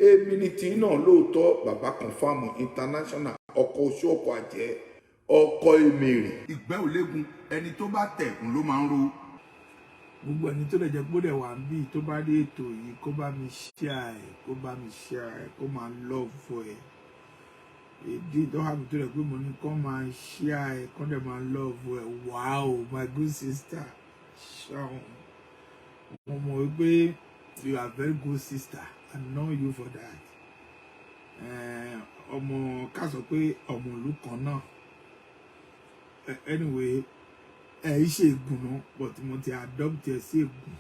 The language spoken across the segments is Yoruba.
Èmi ni tí náà lóòótọ́, bàbá Confam International, ọkọ̀ oṣù, ọkọ̀ àjẹ́, ọkọ̀ èmèrè. Ìgbẹ́ ò léegun, ẹni tó bá tẹ̀ ń ló máa ń ro. Gbogbo ẹni tó lè jẹ́ pé ó dẹ̀ wà ń bí tó bá rí ètò yìí, kó bá mi share ẹ̀, kó bá mi share ẹ̀, kó máa love ẹ̀. Ìdí tó wà mí tó lè pé mo ní kó máa share ẹ̀, kó dẹ̀ máa love ẹ̀. Wow, my good sister Sean, mo mọ̀ wípé you are very good sister. I know you for that. Ọmọ ká sọ pé ọmọ ìlú kan náà. Anyway, ẹ ẹ ṣe ègùn náà, but mo ti adopt ẹ sí ègùn.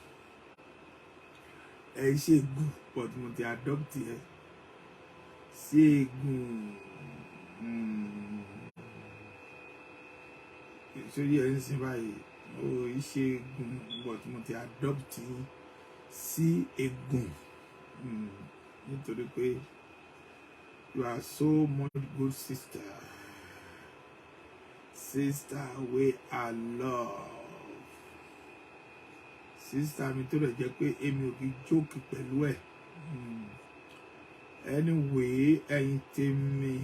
Ẹ ṣe ègùn, but mo ti adopt ẹ sí ègùn. Sórí ẹ ń sin báyìí, ó ṣe ègùn, but mo ti adopt yín sí ègùn, nítorí pé you are so much good sister, sister wey I love, sister mi tó lè jẹ́ pé èmi ò kí jókì pẹ̀lú ẹ̀. Anyway, ẹ̀yin tèmi,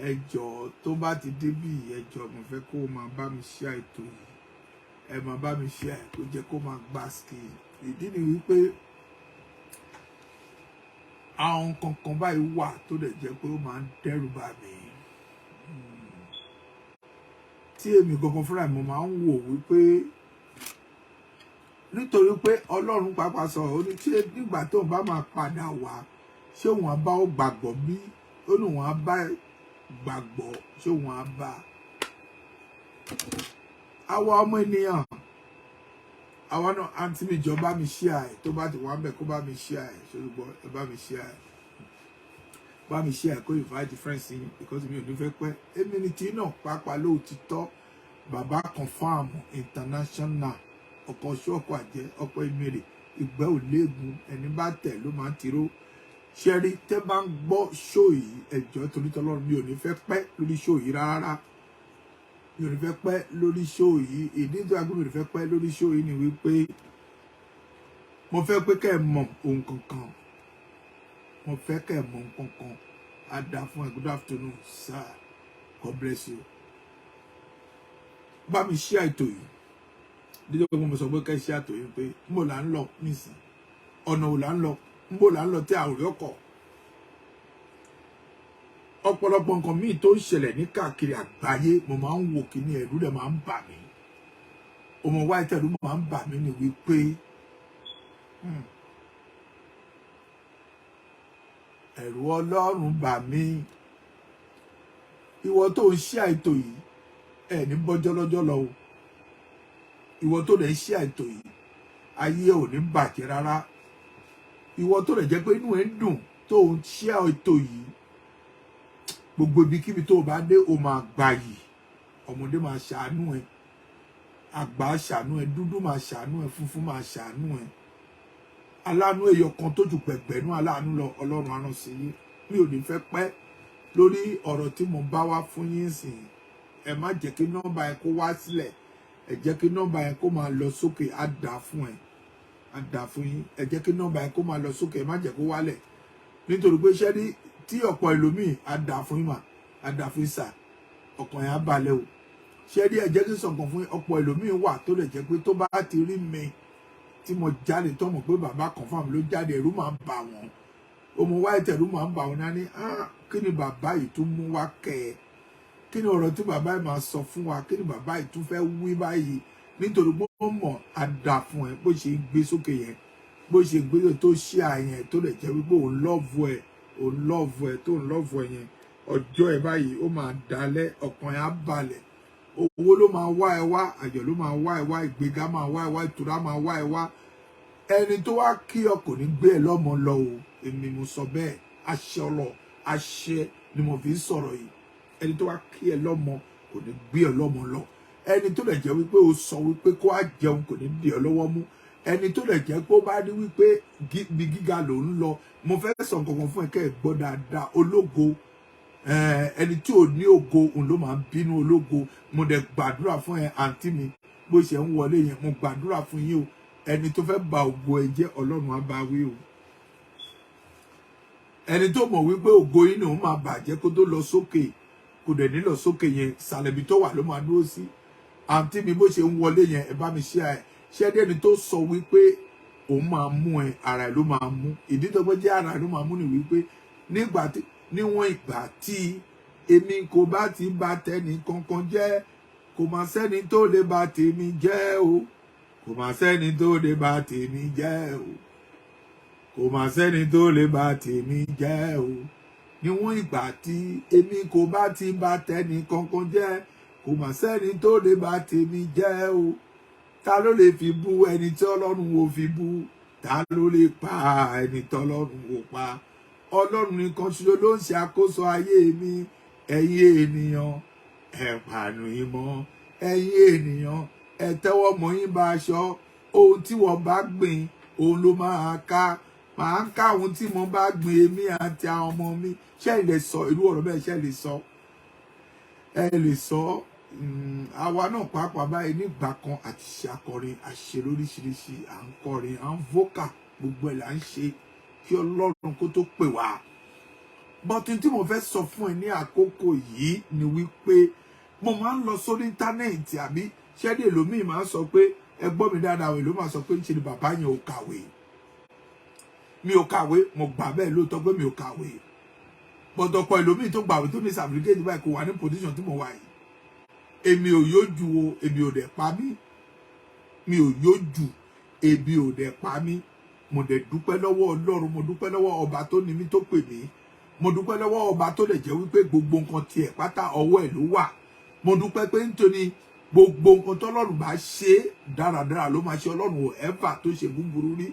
ẹ jọ̀ọ́, tó bá ti débì, ẹ jọ̀ọ́, mo fẹ́ kó o máa bá mi share ètò yìí. Ẹ máa bá mi share kó jẹ́ kó máa gbá ski. Ìdí ni wípé àwọn kankan báyìí wà tó lè jẹ́ pé ó máa ń dẹ́rù bà mí, tí èmi gangan fúnra mi máa ń wò wípé nítorí pé Ọlọ́run pàápàá sọ, ó ní tí nígbà tó ń bá máa padà wá, ṣé òun á bá ó gbàgbọ́ bí? Ó ní òun á bá gbàgbọ́, ṣé òun á bá àwa ọmọ ènìyàn, àwa náà? Àǹtí mi, jọ, bá mi share ẹ̀. Tó bá ti wà ń bẹ̀, kó bá mi share ẹ̀. Ṣolùgbọ́, ẹ bá mi share ẹ̀, bá mi share ẹ̀, kó invite friends yín, because mi ò ní fẹ́ pẹ́. Èmi ni tí náà pàápàá lóòtítọ́, bàbá Confam International, ọkọ̀ oṣù, ọkọ̀ àjẹ́, ọkọ̀ ìmèrè, ìgbẹ́ ò léegun, ẹni bá tẹ̀ ló máa ń tiró. Ṣẹ́rí tẹ́ bá ń gbọ́ show yìí, ẹ̀jọ́, torí tọ́lọ́run, mi ò ní fẹ́ pẹ́ lórí show yìí rárá. Mi ò ní fẹ́ pẹ́ lórí show yìí. Ìdí tó agbóhùn mi ò ní fẹ́ pẹ́ lórí show yìí ni wípé mo fẹ́ pé kẹ́ ẹ mọ̀ ohun kankan. Mo fẹ́ kẹ́ ẹ mọ̀ ohun kankan. Á dá fún ẹ. Good afternoon, sir. God bless you. Bá mi share ètò yìí. Dídé pé mo sọ pé kẹ́ ẹ share ètò yìí, pé níbo là ń lọ nísìn? Ọ̀nà ò là ń lọ? Níbo là ń lọ tí a ò rí ọkọ̀? Ọ̀pọ̀lọpọ̀ nǹkan míì tó ń ṣẹlẹ̀ ní káàkiri àgbáyé, mo máa ń wò kíní, ẹ̀rù rẹ̀ máa ń bà mí. Ọmọ wáyé tẹ̀rù máa ń bà mí ni wípé ẹ̀rù Ọlọ́run bà mí. Ìwọ tó ń ṣe àìtò yìí, ẹ̀ ní bọ́jọ́ lọ́jọ́ lọ o. Ìwọ tó lè ń ṣe àìtò yìí, ayé ò ní bàjẹ́ rárá. Ìwọ tó lè jẹ́ pé inú ẹ̀ ń dùn tó ń ṣe àìtò yìí, gbogbo ibikíbi tó o bá dé, o máa gbàyì. Ọmọdé máa ṣàánú ẹ, àgbà ṣàánú ẹ, dúdú máa ṣàánú ẹ, funfun máa ṣàánú ẹ. Aláàánú èyọ kan tó jù pẹ̀gbẹ́nú aláàánú lọ, Ọlọ́run á rán sí yín. Mi ò ní fẹ́ pẹ́ lórí ọ̀rọ̀ tí mo bá wá fún yín sìn. Ẹ má jẹ́ kí nọ́mbà yẹn kó wá sílẹ̀, ẹ jẹ́ kí nọ́mbà yẹn kó máa lọ sókè. Á dà fún ẹ, á dà fún yín. Ẹ jẹ́ kí nọ́mbà yẹn kó máa lọ sókè, ẹ má jẹ́ kó wálẹ̀, nítorí pé iṣẹ́ ní tí ọ̀pọ̀ ẹlòmíì. Á dà fún yín mà, á dà fún yín sà, ọkàn yẹn á balẹ̀ o. Ṣé rí, ẹ jẹ́ kí n sọ̀kan fún yín. Ọ̀pọ̀ ẹlòmíì wà tó lè jẹ́ pé tó bá ti rí mi tí mo jáde, tó mọ̀ pé bàbá Confam ló jáde, ẹ̀rù máa ń bà wọ́n. Ọmọ wáyé tẹ̀rù máa ń bà wọ́n náà ní, kí ni bàbá yìí tún mú wá kẹ́ ẹ? Kí ni ọ̀rọ̀ tí bàbá yìí máa sọ fún wa? Kí ni bàbá yìí tún fẹ́ wí báyìí? Nítorí pé wọ́n mọ̀. Á dà fún ẹ. Bó ṣe ń gbé sókè yẹn, bó ṣe gbé sókè tó ṣí àyẹn, tó lè jẹ́ wípé òun love ẹ̀, òun love ẹ̀, tó ń love ẹ̀ yẹn, ọjọ́ ẹ̀ báyìí ó máa dalẹ̀, ọkàn ẹ̀ á balẹ̀. Owó ló máa wá ẹ wá, àjọ ló máa wá ẹ wá, ìgbéga máa wá ẹ wá, ìtura máa wá ẹ wá. Ẹni tó wá kí ọ kò ní gbé ẹ lọ́mọ lọ o. Èmi mo sọ bẹ́ẹ̀. Àṣẹ ọlọ, àṣẹ ni mo fi ń sọ̀rọ̀ yìí. Ẹni tó wá kí ẹ lọ́mọ kò ní gbé ẹ lọ́mọ lọ. Ẹni tó lè jẹ́ wípé o sọ wípé kó á jẹun kò ní dì ọ lọ́wọ́ mú. Ẹni tó lè jẹ́ pé ó bá rí wípé ibi gíga ló ń lọ, mo fẹ́ sọ nǹkan kan fún ẹ kẹ́ ẹ gbọ́ dáadáa. Ológo, ẹni tí ò ní ògo, òun ló máa ń bínú ológo. Mo dẹ̀ gbàdúrà fún ẹ, àǹtí mi, bó ṣe ń wọlé yẹn, mo gbàdúrà fún yín o. Ẹni tó fẹ́ ba ògo ẹ jẹ́, Ọlọ́run á bá wí o. Ẹni tó mọ̀ wípé ògo yín náà máa bàjẹ́ kó tó lọ sókè, kò dẹ̀ ní lọ sókè yẹn, ìsàlẹ̀ ibi tó wà ló máa dúró sí. Àǹtí mi, bó ṣe ń wọlé yẹn, ẹ bá mi ṣe ẹ ṣẹ́dí. Ẹni tó sọ wípé òun máa mú ẹ, ara ẹ ló máa mú. Ìdí tó gbé jẹ́ ara ẹ ló máa mú ni wípé nígbà tí, níwọ̀n ìgbà tí èmi kò bá ti bà tẹnì kankan jẹ́, kò má sẹ́ni tó lè bà tèmi jẹ́ o. Kò má sẹ́ni tó lè bà tèmi jẹ́ o. Kò má sẹ́ni tó lè bà tèmi jẹ́ o. Níwọ̀n ìgbà tí èmi kò bá ti bà tẹnì kankan jẹ́, kò má sẹ́ni tó lè bà tèmi jẹ́ o. Ta ló lè fi bú ẹni tí Ọlọ́run ò fi bú? Ta ló lè pa ẹni tí Ọlọ́run ò pa? Ọlọ́run nìkan ṣoṣo ló ń ṣe àkóso ayé mi. Ẹ̀yin ènìyàn, ẹ pàánù ìmọ̀. Ẹ̀yin ènìyàn, ẹ tẹ́wọ́ mọ́ yín bá aṣọ. Ohun tí wọ́n bá gbìn, òun ló máa ká. Màá ká ohun tí mo bá gbìn, èmi àti àwọn ọmọ mi. Ṣé ẹ lè sọ irú ọ̀rọ̀ bẹ́ẹ̀? Ṣé ẹ lè sọ? Ẹ lè sọ. Àwa náà pàápàá báyìí, nígbà kan àti ṣe akọrin, àṣe lóríṣiríṣi, à ń kọrin, à ń vocal, gbogbo ẹ̀ là ń ṣe kí Ọlọ́run kó tó pè wá. But tí mo fẹ́ sọ fún ẹ ní àkókò yìí ni wípé mo máa ń lọ sórí íńtánẹ́ẹ̀tì, àbí ṣẹ́dí èlòmíì máa ń sọ pé, ẹ gbọ́ mi dáadáa, èlò máa sọ pé ń ṣe ni bàbá yẹn ò kàwé. Mi ò kàwé, mo gbà bẹ́ẹ̀ lóòótọ́ pé mi ò kàwé. But ọ̀pọ̀ ẹlòmíì tó gbàwé, tó ní certificate báyìí, kò wà ní position tí mo wà yìí. Èmi ò yóò ju o, èmi ò dẹ̀ pa mí. Mi ò yóò jù, ebi ò dẹ̀ pa mí. Mo dẹ̀ dúpẹ́ lọ́wọ́ Ọlọ́run. Mo dúpẹ́ lọ́wọ́ ọba tó ní mí, tó pè mí. Mo dúpẹ́ lọ́wọ́ ọba tó lè jẹ́ wípé gbogbo nǹkan tiẹ̀ pátá, ọwọ́ ẹ̀ ló wà. Mo dúpẹ́ pé nítorí gbogbo nǹkan tọ́lọ́run bá ṣe, dáradára ló máa ṣe. Ọlọ́run ò ẹ́fà tó ṣe búburú rí.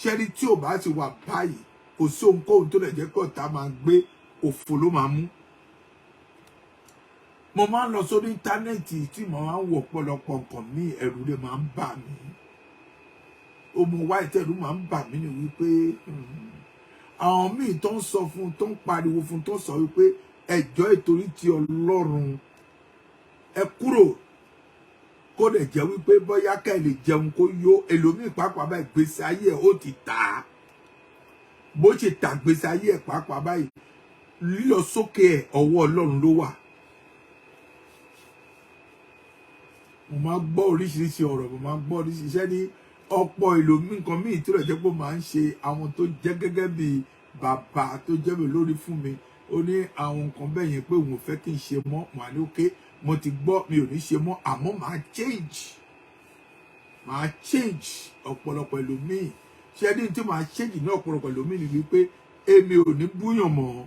Ṣẹ́rí tí ò bá ti wà báyìí, kò sí ohunkóhun tó lè jẹ́ pé ọ̀tá máa gbé, òfò ló máa mú. Mo máa ń lọ sórí íńtánẹ́ẹ̀tì tí mo máa ń wò ọ̀pọ̀lọpọ̀ nǹkan míì, ẹ̀rù rẹ̀ máa ń bà mí. Ó mú wá ìtẹ̀rù máa ń bà mí ni wípé àwọn míì tó ń sọ fún, tó ń pariwo fún, tó ń sọ wípé ẹjọ́ ìtorí ti Ọlọ́run, ẹ kúrò, kó lè jẹ́ wípé bóyá ká ẹ lè jẹun kó yó. Ẹlòmíì pàápàá báyìí, gbèsè ayé ẹ̀ ó ti tà á. Bó ṣe tà gbèsè ayé ẹ̀ pàápàá báyìí, lílọ sókè ẹ̀, ọwọ́ Ọlọ́run ló wà. Mo máa gbọ́ oríṣiríṣi ọ̀rọ̀, mo máa gbọ́ oríṣiríṣi iṣẹ́ ní ọ̀pọ̀ ìlú. Nǹkan míì tí ó jẹ́ pé ó máa ń ṣe àwọn tó jẹ́ gẹ́gẹ́ bí bàbá tó jẹ́ mi lórí fún mi, ó ní àwọn nǹkan bẹ́ẹ̀ yẹn pé òun ò fẹ́ kí n ṣe mọ́. Mà ní okay, mo ti gbọ́, mi ò ní ṣe mọ́, àmọ́ màá change, màá change. Ọ̀pọ̀lọpọ̀ ẹlòmíì ṣé ní tí màá change ní ọ̀pọ̀lọpọ̀ ẹlòmíì ni wípé èmi ò ní búyàn mọ́.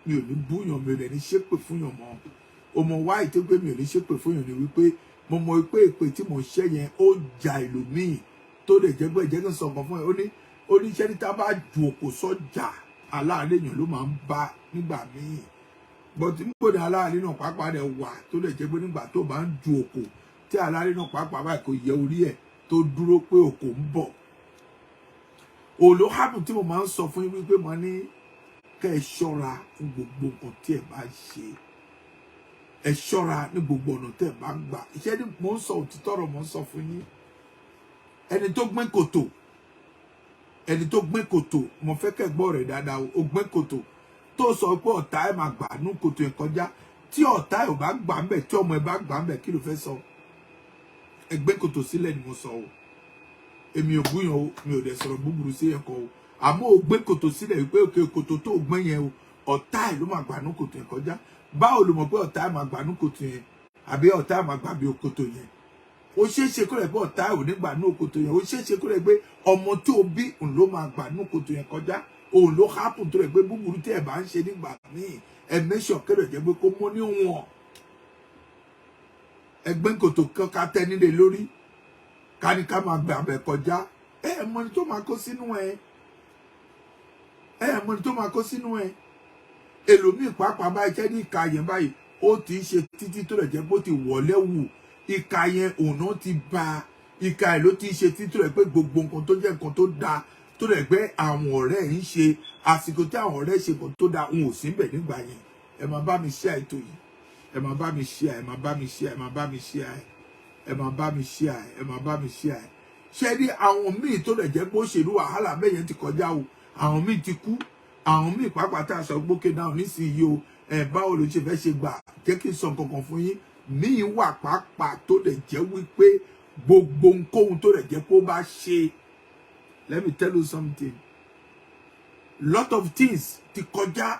Mi ò ní búyàn, mi ò dẹ̀ ní ṣépè fúnyàn mọ́. O mọ̀ wáyé tó pé mi ò ní ṣépè fúnyàn ni wípé mo mọ̀ pé èpè tí mo ṣẹ́ yẹn, ó ja ẹlòmíì tó lè jẹ́ pé jẹ́ kí n sọ nǹkan fún ẹ. Ó ní oníṣẹ́ ní tá a bá ju òkò sọ́jà, aláàárẹ̀ èèyàn ló máa ń bá nígbà míì. But nígbò ní aláàárẹ̀ náà pàápàá rẹ̀ wà tó lè jẹ́ pé nígbà tó bá ń ju òkò, tí aláàárẹ̀ náà pàápàá báyìí kò yẹ orí ẹ̀ tó dúró pé òkò ń bọ̀. Òòlù hábùn tí mo máa ń sọ fún yín wípé mo ní kẹ́ ẹ ṣọ́ra fún gbogbo nǹkan tí ẹ bá ń ṣe. Ẹ ṣọ́ra ní gbogbo ọ̀nà tẹ́ ẹ bá ń gbà. Iṣẹ́ ní mò ń sọ, òtítọ́ ọ̀rọ̀ mò ń sọ fún yín. Ẹni tó gbẹ́ kòtò, ẹni tó gbẹ́ kòtò, mo fẹ́ kẹ́ gbọ́ rẹ̀ dáadáa. O gbẹ́ kòtò tó sọ pé ọ̀tá ẹ̀ máa gbà nú kòtò yẹn kọjá. Tí ọ̀tá ẹ̀ ò bá gbà ń bẹ̀, tí ọmọ ẹ̀ bá gbà ń bẹ̀, kí ló fẹ́ sọ? Ẹ gbẹ́ kòtò sílẹ̀ ni mo sọ o. Èmi ò búyàn o, mi ò dẹ̀ sọ̀rọ̀ búburú sí ẹ̀kọ́ o. Àmọ́ o gbẹ́ kòtò sílẹ̀ wípé òkè kòtò tó gbẹ́ yẹn o, ọ̀tá ẹ̀ ló máa gbà nú kòtò yẹn kọjá. Báwo ló mọ̀ pé ọ̀tá ẹ̀ máa gbà nú kòtò yẹn, àbí ọ̀tá ẹ̀ máa gbà bí kòtò yẹn? Ó ṣeé ṣe kó rẹ̀ pé ọ̀tá ẹ̀ ò ní gbà nú kòtò yẹn. Ó ṣeé ṣe kó rẹ̀ pé ọmọ tó bí òun ló máa gbà nú kòtò yẹn kọjá. Òun ló hápùn tó rẹ̀ pé búburú tí ẹ̀ bá ń ṣe nígbà míì, ẹ mẹ́sàn kéré jẹ́ pé kó mọ́ níwọ̀n. Ẹgbẹ́ kòtò kan ká tẹ́ nílé lórí, ká ní ká máa gbà bẹ̀ kọjá. Ẹ mọ ní tó máa kó sínú ẹ. Ẹ mọ ní tó máa kó sínú ẹ. Èlòmíì pàápàá báyìí jẹ́ ní ìka yẹn báyìí, ó ti ń ṣe títí tó rẹ̀ jẹ́ pé ó ti wọlé wù ìka yẹn, òun náà ti ba ìka ẹ̀ ló ti ń ṣe títí tó rẹ̀ pé gbogbo nǹkan tó jẹ́ nǹkan tó dáa tó rẹ̀ pé àwọn ọ̀rẹ́ ẹ̀ ń ṣe, àsìkò tí àwọn ọ̀rẹ́ ṣe nǹkan tó dáa, òun ò sí ń bẹ̀ nígbà yẹn. Ẹ máa bá mi share ètò yìí. Ẹ máa bá mi share, ẹ máa bá mi share, ẹ máa bá mi share, ẹ máa bá mi share, ẹ máa bá mi share. Ṣé ní àwọn míì tó lè jẹ́ pé ó ṣèlú wàhálà bẹ́ẹ̀ yẹn ti kọjá o, àwọn míì ti kú. Àwọn míì pàápàá tá a sọ gbókè náà nísìnyí o, ẹ báwo ló ṣe fẹ́ ṣe gbà? Jẹ́ kí n sọ nǹkan kan fún yín. Míì wà pàápàá tó lè jẹ́ wípé gbogbo nǹkóhun tó lè jẹ́ kó bá ṣe, let me tell you something, lot of things ti kọjá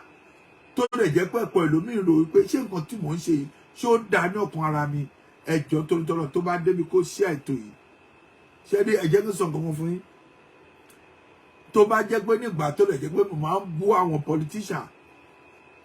tó lè jẹ́ pé ẹ̀pọ̀ ẹlòmíì rò wípé ṣé nǹkan tí mò ń ṣe yìí, ṣé ó dáa ní ọkàn ara mi? Ẹjọ́ torítọ́rọ̀ tó bá débi kó ṣe àìtó yìí, ṣé ní ẹ jẹ́ kí n sọ nǹkan kan fún yín. Tó bá jẹ́ pé nígbà tó lè jẹ́ pé mo máa ń bú àwọn politician,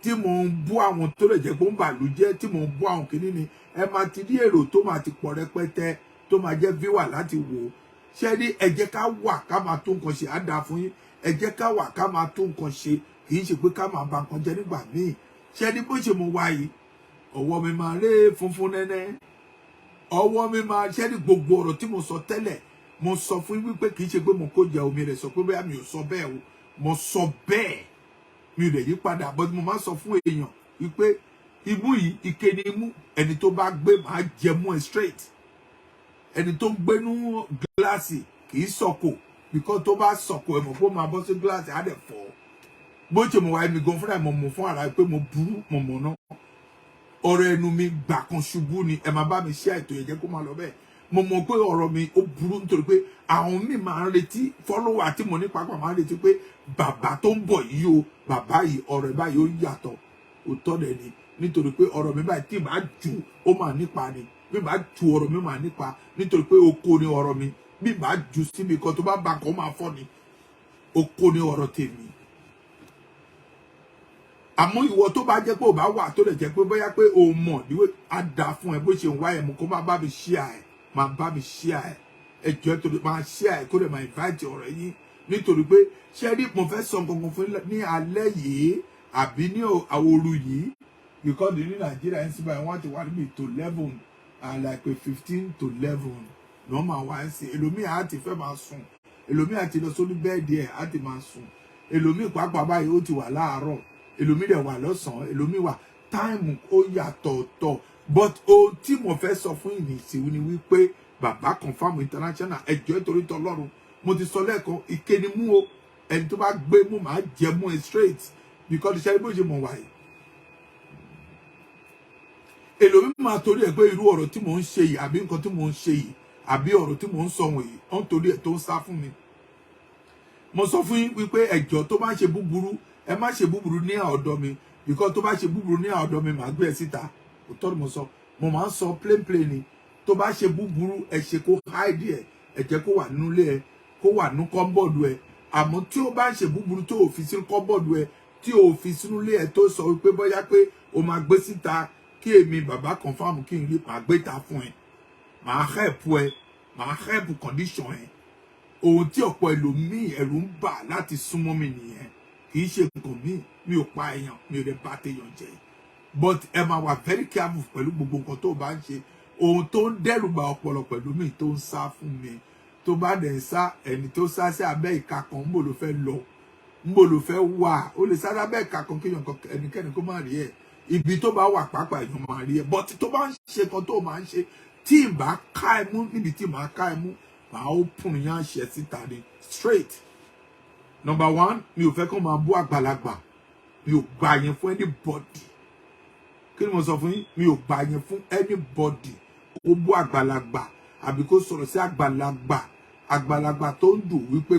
tí mò ń bú àwọn tó lè jẹ́ pé ó ń bàlú jẹ́, tí mò ń bú àwọn kìíní ni, ẹ máa ti rí èrò tó máa ti pọ̀ rẹpẹtẹ tó máa jẹ́ viewer láti wò ó. Ṣé ní ẹ jẹ́ ká wà ká máa tó nǹkan ṣe, á dáa fún yín. Ẹ jẹ́ ká wà ká máa tó nǹkan ṣe, kì í ṣe pé ká máa ba nǹkan jẹ́ nígbà míì. Ṣé ní bó ṣe mo wá yìí, ọwọ́ mi máa ré funfun nẹ́nẹ́, ọwọ́ mi máa ṣé ní gbogbo ọ̀rọ̀ tí mo sọ tẹ́lẹ̀, mo sọ fún yín wípé kì í ṣe pé mo kó jẹ omi rẹ̀ sọ pé bóyá mi ò sọ bẹ́ẹ̀ o. Mo sọ bẹ́ẹ̀, mi ò lè yí padà, but mo máa sọ fún èèyàn wípé imú yìí, ike ni imú. Ẹni tó bá gbé, máa jẹ mú ẹ straight. Ẹni tó ń gbénú gíláàsì kì í sọ̀kò, because tó bá sọ̀kò, ẹ̀ mọ̀ pé ó máa bọ́ sí gíláàsì, á dẹ̀ fọ́. Bó ṣe mo wá, ẹ̀mí gan fúnra ẹ̀ mo mọ̀ fún ara pé mo burú, mo mọ̀ náà. Ọ̀rọ̀ ẹnu mi gbà kan ṣubú ni. Ẹ máa bá mi ṣe àìtó yẹn, jẹ́ kó máa lọ bẹ́ẹ̀. Mo mọ̀ pé ọ̀rọ̀ mi ó burú, nítorí pé àwọn míì máa ń retí, follower tí mo ní pàápàá máa ń retí pé bàbá tó ń bọ̀ yìí o, bàbá yìí, ọ̀rọ̀ ẹ̀ báyìí ó yàtọ̀. Òótọ́ dẹ̀ ni, nítorí pé ọ̀rọ̀ mi báyìí, tí màá jù, ó máa nípa ni. Bí màá ju ọ̀rọ̀ mi, máa nípa, nítorí pé oko ni ọ̀rọ̀ mi. Bí màá jù síbi kan, tó bá ba nǹkan, ó máa fọ́ ni. Oko ni ọ̀rọ̀ tèmi. Àmọ́ ìwọ tó bá jẹ́ pé ò bá wà, tó lè jẹ́ pé bóyá pé o mọ̀ níwé, á dáa fún ẹ. Bó ṣe ń wá ẹ̀ mú kó má bá mi share ẹ̀, máa bá mi share ẹ̀. Ẹ jọ̀ọ́, torí máa share ẹ̀, kó lè máa invite ọ̀rẹ́ yín, nítorí pé ṣé rí, mo fẹ́ sọ nǹkan kan fún yín ní alẹ́ yìí àbí ní òru yìí, because ní Nàìjíríà ń síbáyìí, wọ́n ti wà níbi to 11 and like 10:45 ní wọ́n máa wá ń sìn. Èlòmíì á ti fẹ́ máa sùn, èlòmíì á ti lọ sórí bed ẹ̀, á ti máa sùn. Èlòmíì pàápàá báyìí, ó ti wà láàárọ̀, èlòmíì dẹ̀ wà lọ́sàn-án, èlòmíì wà time ó yàtọ̀ọ̀tọ̀. But ohun tí mo fẹ́ sọ fún ìnìsí ni wípé bàbá Confam International, ẹjọ́ nítorí tọlọ́run, mo ti sọ lẹ́ẹ̀kan, ike ni mú o. Ẹni tó bá gbé mú, màá jẹ mú ẹ straight, because iṣẹ́ bó ṣe mọ̀ wáyé, èlòmíì máa torí ẹ pé irú ọ̀rọ̀ tí mò ń ṣe yìí, àbí nǹkan tí mò ń ṣe yìí, àbí ọ̀rọ̀ tí mò ń sọ wọ̀nyí, ó ń torí ẹ̀ tó ń sá fún mi. Mo sọ fún yín wípé ẹjọ́, tó bá ń ṣe búburú, ẹ má ṣe búburú ní ọ̀dọ̀ mi, because tó bá ṣe búburú ní ọ̀dọ̀ mi, màá gbé ẹ síta. Òótọ́ ni mo sọ, mo máa ń sọ plain plain ni. Tó bá ṣe búburú, ẹ ṣe kó hide ẹ, ẹ jẹ́ kó wà nínú ilé ẹ, kó wà ní cupboard ẹ. Àmọ́ tí ó bá ń ṣe búburú, tó ò fi sínú cupboard ẹ, tí ò fi sínú ilé ẹ, tó sọ wípé bóyá pé o máa gbé síta kí èmi bàbá Confam kí n rí, màá gbé ta fún ẹ, màá help ẹ, màá help condition ẹ. Ohun tí ọ̀pọ̀ ẹlòmíì ẹ̀rù ń bà láti súnmọ́ mi nìyẹn. Kì í ṣe nǹkan míì. Mi ò pa èèyàn, mi ò lè bá téèyàn jẹ́, but ẹ máa wà very careful pẹ̀lú gbogbo nǹkan tó bá ń ṣe. Ohun tó ń dẹ́rù bà ọ̀pọ̀lọpọ̀ ẹlòmíì tó ń sá fún mi, tó bá dẹ̀ ń sá, ẹni tó sá sí abẹ́ ìka kan, ń bò ló fẹ́ lọ, ń bò ló fẹ́ wà? Ó lè sá lábẹ́ ìka kan kéèyàn kan, ẹnikẹ́ni kó má rí ẹ̀. Ibi tó bá wà pàápàá, èèyàn máa rí ẹ. But tó bá ń ṣe kan tó máa ń ṣe, tí ì bá ká ẹ mú níbi tí màá ká ẹ mú, màá open yán ṣe síta ni straight. Number one, mi ò fẹ́ kó máa bú àgbàlagbà. Mi ò gbà yẹn fún anybody. Kí ni mo sọ fún yín? Mi ò gbà yẹn fún anybody kó bú àgbàlagbà àbí kó sọ̀rọ̀ sí àgbàlagbà. Àgbàlagbà tó ń dùn wípé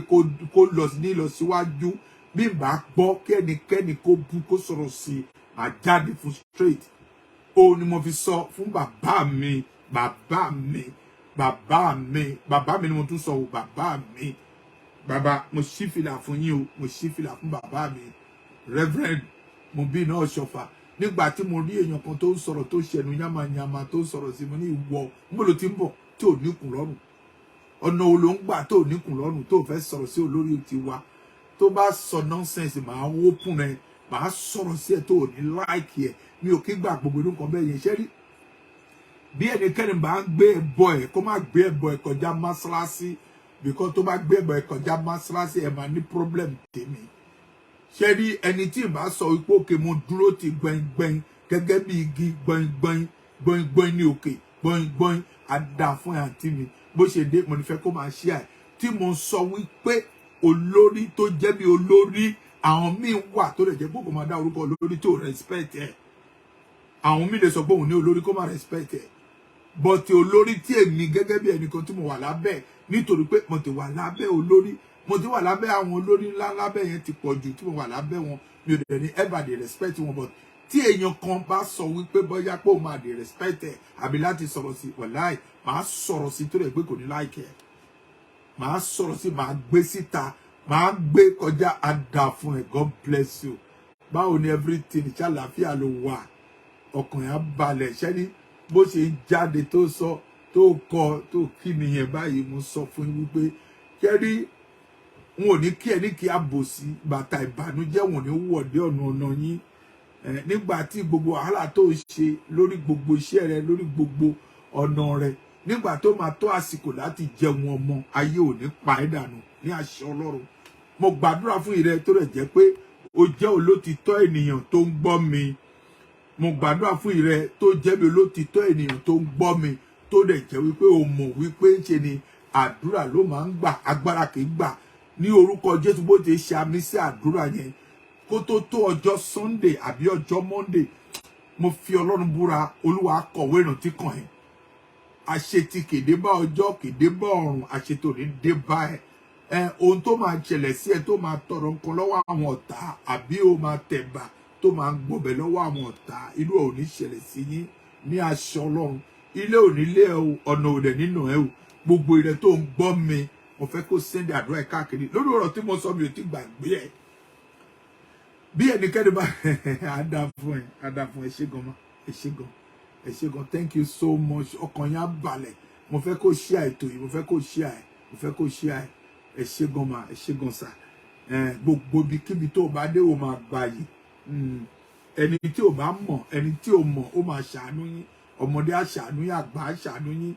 kó lọ ní lọ síwájú, bí n bá gbọ́ kí ẹnikẹ́ni kó bú, kó sọ̀rọ̀ sí i, màá jáde fún straight. Òun ni mo fi sọ fún bàbá mi, bàbá mi, bàbá mi, bàbá mi ni mo tún sọ o, bàbá mi. Bàbá, mo ṣí fìlà fún yín o. Mo ṣí fìlà fún bàbá mi, Reverend Mobina Ọ̀ṣọ́fà. Nígbà tí mo rí èèyàn kan tó ń sọ̀rọ̀, tó ṣẹnu yánmayànma, tó ń sọ̀rọ̀ sí mi ní, ìwọ níbo ló ti ń bọ̀ tí ò níkùn lọ́rùn? Ọ̀nà wo ló ń gbà tó ò níkùn lọ́rùn tó fẹ́ sọ̀rọ̀ sí olórí tiwa? Tó bá sọ nonsense, màá open ẹ, màá sọ̀rọ̀ sí ẹ tó ò ní like ẹ. Mi ò kí gbà gbogbo irú nǹkan bẹ́ẹ̀ yẹn. Ṣé rí, bí ẹnikẹ́ni bá ń gbé ẹbọ ẹ, kó má gbé ẹbọ ẹ kọjá mọ́ṣáláṣí, because tó bá gbé ẹbọ ẹ kọjá mọ́ṣáláṣí, ẹ máa ní problem tèmi. Ṣé rí, ẹni tí ì bá sọ wípé òkè mo dúró ti gbẹngbẹng gẹ́gẹ́ bí igi gbẹngbẹng gbẹngbẹng ní òkè gbẹngbẹng, àdá fún àǹtí mi. Bó ṣe dé, mo ní fẹ́ kó máa ṣe à tí mo sọ wípé olórí tó jẹ́ bí olórí Àwọn míì wà tó lè jẹ́ pé kò máa dá orúkọ olórí tó respect ẹ̀. Àwọn míì lè sọ pé òun ní olórí, kó má respect ẹ̀. But olórí tí èmi gẹ́gẹ́ bí ẹnìkan tí mo wà lábẹ́, nítorí pé mo ti wà lábẹ́ olórí, mo ti wà lábẹ́ àwọn olórí ńlá lábẹ́ yẹn ti pọ̀ jù tí mo wà lábẹ́ wọn, mi ò dẹ̀ ní ever dey respect wọn. But tí èèyàn kan bá sọ wípé bóyá pé òun máa dey respect ẹ̀ àbí láti sọ̀rọ̀ sí, wàláì, màá sọ̀rọ̀ sí tó rẹ̀ pé kò ní like ẹ̀. Màá sọ̀rọ̀ sí, màá gbé síta, màá gbé kọjá. Àdá fún ẹ. God bless you. Báwo ni everything? Ṣàlàáfíà ló wà? Ọkàn yẹn á balẹ̀. Ṣẹ́ni bó ṣe ń jáde tó sọ tó kọ tó kí mi yẹn báyìí, mo sọ fún yín wípé kẹ́rí n ò ní kí ẹ ní kí a bò sí bàtà ìbànújẹ́, wọn ní wọ̀dé ọ̀nà ọ̀nà yín. Nígbà tí gbogbo wàhálà tó ń ṣe lórí gbogbo iṣẹ́ rẹ, lórí gbogbo ọ̀nà rẹ, nígbà tó máa tó àsìkò láti jẹun ọmọ, ayé ò ní pa ẹ́ dànù ní àṣẹ Ọlọ́run. Mo gbàdúrà fún ìrẹ tó rẹ̀ jẹ́ pé o jẹ́ olótìtọ́ ènìyàn tó ń gbọ́ mi. Mo gbàdúrà fún ìrẹ tó jẹ́ bí olótìtọ́ ènìyàn tó ń gbọ́ mi, tó dẹ̀ jẹ́ wípé o mọ̀ wípé ń ṣe ni àdúrà ló máa ń gbà, agbára kì í gbà. Ní orúkọ Jésù, bó ti ṣe àmì sí àdúrà yẹn, kó tó tó ọjọ́ Sunday àbí ọjọ́ Monday, mo fi Ọlọ́run búra, Olúwa kọ̀wé ìrántí kàn ẹ́. Àṣetì kèdè bá ọjọ́ kèdè bá ọ̀run, àṣetò ní dé bá ẹ. Ẹ ohun tó máa ṣẹlẹ̀ sí ẹ, tó máa tọrọ nǹkan lọ́wọ́ àwọn ọ̀tá, àbí ó máa tẹ̀bà tó máa gbọ̀bẹ̀ lọ́wọ́ àwọn ọ̀tá, irú ẹ̀ ò ní ṣẹlẹ̀ sí yín ní aṣọ Ọlọ́run. Ilé ò ní lé ẹ o, ọ̀nà ò dẹ̀ nínú ẹ o. Gbogbo ìrẹ tó ń gbọ́ mi, mo fẹ́ kó send àdúrà ẹ káàkiri lórí ọ̀rọ̀ tí mo sọ. Mi ò ti gbàgbé ẹ. Bí ẹnikẹ́ni bá á dá fún ẹ, á dá fún ẹ. Ṣé gan ma, ẹ ṣé gan, ẹ ṣé gan. Thank you so much. Ọkàn yẹn á balẹ̀. Mo fẹ́ kó share ètò yìí, mo fẹ́ kó share ẹ, mo fẹ́ kó share ẹ. Ẹ ṣé gan ma, ẹ ṣé gan sà. Gbogbo ibikíbi tó o bá dé, o máa gbà yìí. Ẹni tí o bá mọ̀, ẹni tí o mọ̀, ó máa ṣàánú yín. Ọmọdé á ṣàánú yín, àgbà á ṣàánú yín.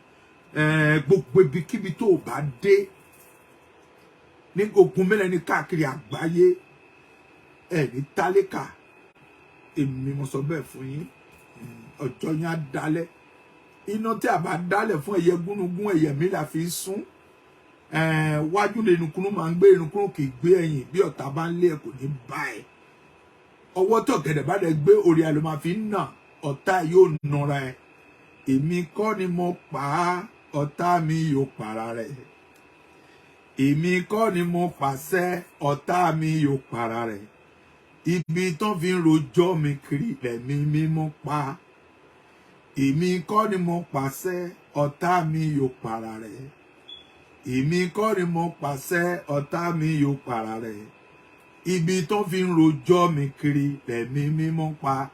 Gbogbo ibikíbi tó o bá dé ní ogun mẹ́lẹ̀ ní káàkiri àgbáyé, ẹ ní tálíkà. Èmi mo sọ bẹ́ẹ̀ fún yín. Ọjọ́ yẹn á dalẹ̀. Iná tí a bá dálẹ̀ fún ẹyẹ gúnugún, ẹyẹ mi là fi ń sún. Wájú ní irunkunu máa ń gbé, irunkunu kì í gbé ẹ̀yìn. Bí ọ̀tá bá ń lé ẹ, kò ní bá ẹ. Ọwọ́ tí ọ̀gẹ̀dẹ̀ bá dẹ̀ gbé orí ẹ ló máa fi ń nà. Ọ̀tá yóò nara ẹ. Èmi kọ́ ni mo pa á, ọ̀tá mi yóò para rẹ̀. Èmi kọ́ ni mo pàṣẹ, ọ̀tá mi yóò para rẹ̀. Ibi tán fi ń rojọ́ mi kiri, lẹ̀mí mímọ́ pa. Èmi kọ́ ni mo pàṣẹ, ọ̀tá mi yóò para rẹ̀. Èmi kọ́ ni mo pàṣẹ, ọ̀tá mi yóò para rẹ̀. Ibi tán fi ń rojọ́ mi kiri, lẹ̀mí mímọ́ pa.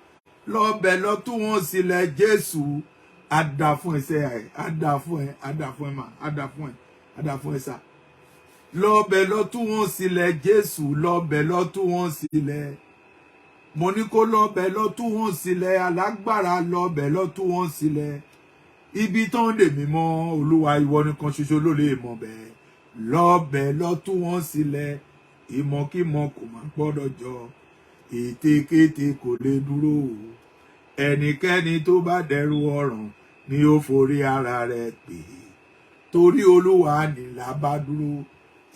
Lọ́bẹ̀ lọ tú wọn sílẹ̀. Jésù á dá fún ẹsẹ̀ ẹ̀, á dá fún ẹ, á dá fún ẹ mà, á dá fún ẹ, á dá fún ẹ sà. Lọ́bẹ̀ lọ tú wọn sílẹ̀. Jésù, lọ́bẹ̀ lọ tú wọn sílẹ̀. Mo ní kó lọ́bẹ̀ lọ tú wọn sílẹ̀. Alágbára, lọ́bẹ̀ lọ tú wọn sílẹ̀. Ibi tó ń dè mí mọ́, Olúwa, ìwọ nìkan ṣoṣo ló lè mọ̀ bẹ́ẹ̀. Lọ́bẹ̀ lọ tú wọn sílẹ̀. Ìmọ̀kímọ̀ kò má gbọ́dọ̀ jọ, ètekéte kò lè dúró. Ẹnikẹ́ni tó bá dẹrù ọ̀ràn ni ó forí ara rẹ̀ pè, torí Olúwa nìlà bá dúró.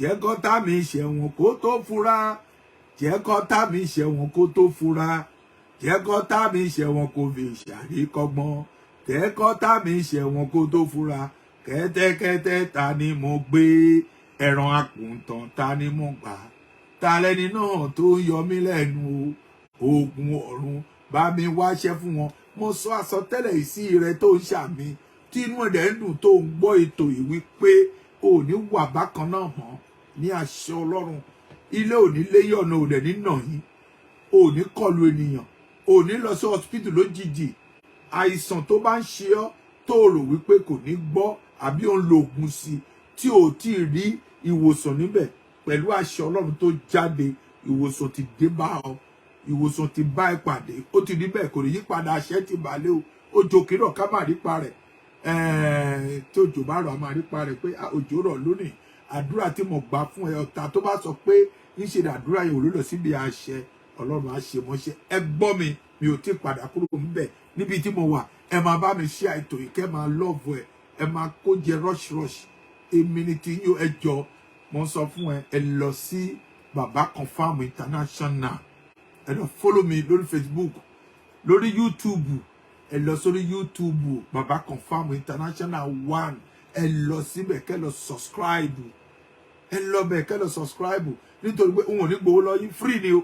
Jẹ́ kọ́tá mi ṣẹ̀wọ̀n kó tó fura, jẹ́ kọ́tá mi ṣẹ̀wọ̀n kó tó fura, jẹ́ kọ́tá mi ṣẹ̀wọ̀n kó fi ṣàríkọ́gbọ́n, jẹ́ kọ́tá mi ṣẹ̀wọ̀n kó tó fura. Kẹ́tẹ́kẹ́tẹ́ ta ni mo gbé? Ẹran àkùntàn ta ni mo gbà? Ta lẹni náà tó ń yọ mí lẹ́nu o? Ogun ọ̀run, bá mi wáṣẹ́ fún wọn. Mo sọ àsọtẹ́lẹ̀ ìsí rẹ tó ń ṣàmì, tí inú ẹ̀dẹ̀ ń dùn tó ń gbọ́ ètò ìwí pé ò ní wà bákan náà mọ́ ní àṣẹ Ọlọ́run. Ilé ò ní léyìn, ọ̀nà ò dẹ̀ ní nà yín. Ò ní kọlu ènìyàn, ò ní lọ sí hospital lójijì. Àìsàn tó bá ń ṣe ọ́, tó rò wípé kò ní gbọ́, àbí ò ń lo oògùn sí tí ò tí ì rí ìwòsàn níbẹ̀, pẹ̀lú àṣẹ Ọlọ́run tó jáde, ìwòsàn ti dé bá ọ, ìwòsàn ti bá ẹ pàdé. Ó ti rí bẹ́ẹ̀, kò ní yí padà. Àṣẹ ti bàlẹ́ o. Òjò kìírọ̀ ká má rí pa rẹ̀. Tí òjò bá rọ̀, a máa rí pa rẹ̀ pé òjò rọ̀ lónìí. Àdúrà tí mo gbà fún ẹ, ọ̀tá tó bá sọ pé ń ṣe àdúrà yẹn ò ló lọ síbi àṣẹ Ọlọ́run, á ṣe mọ́ṣẹ́. Ẹ gbọ́ mi, mi ò tí padà kúrò níbẹ̀ níbi tí mo wà. Ẹ máa bá mi ṣe àìtò yìí, kẹ́ máa love ẹ, ẹ máa kó jẹ rush rush. Èmi ni ti yín. Ẹ jọ, mo ń sọ fún ẹ, ẹ lọ sí Baba Confirm International. Ẹ lọ follow mi lórí Facebook, lórí YouTube. Ẹ lọ sórí YouTube, Baba Confirm International One. Ẹ lọ síbẹ̀ kẹ́ lọ subscribe. Ẹ lọ bẹ̀ kẹ́ lọ subscribe, nítorí pé òun ò ní gbowó lọ yín, free ni o.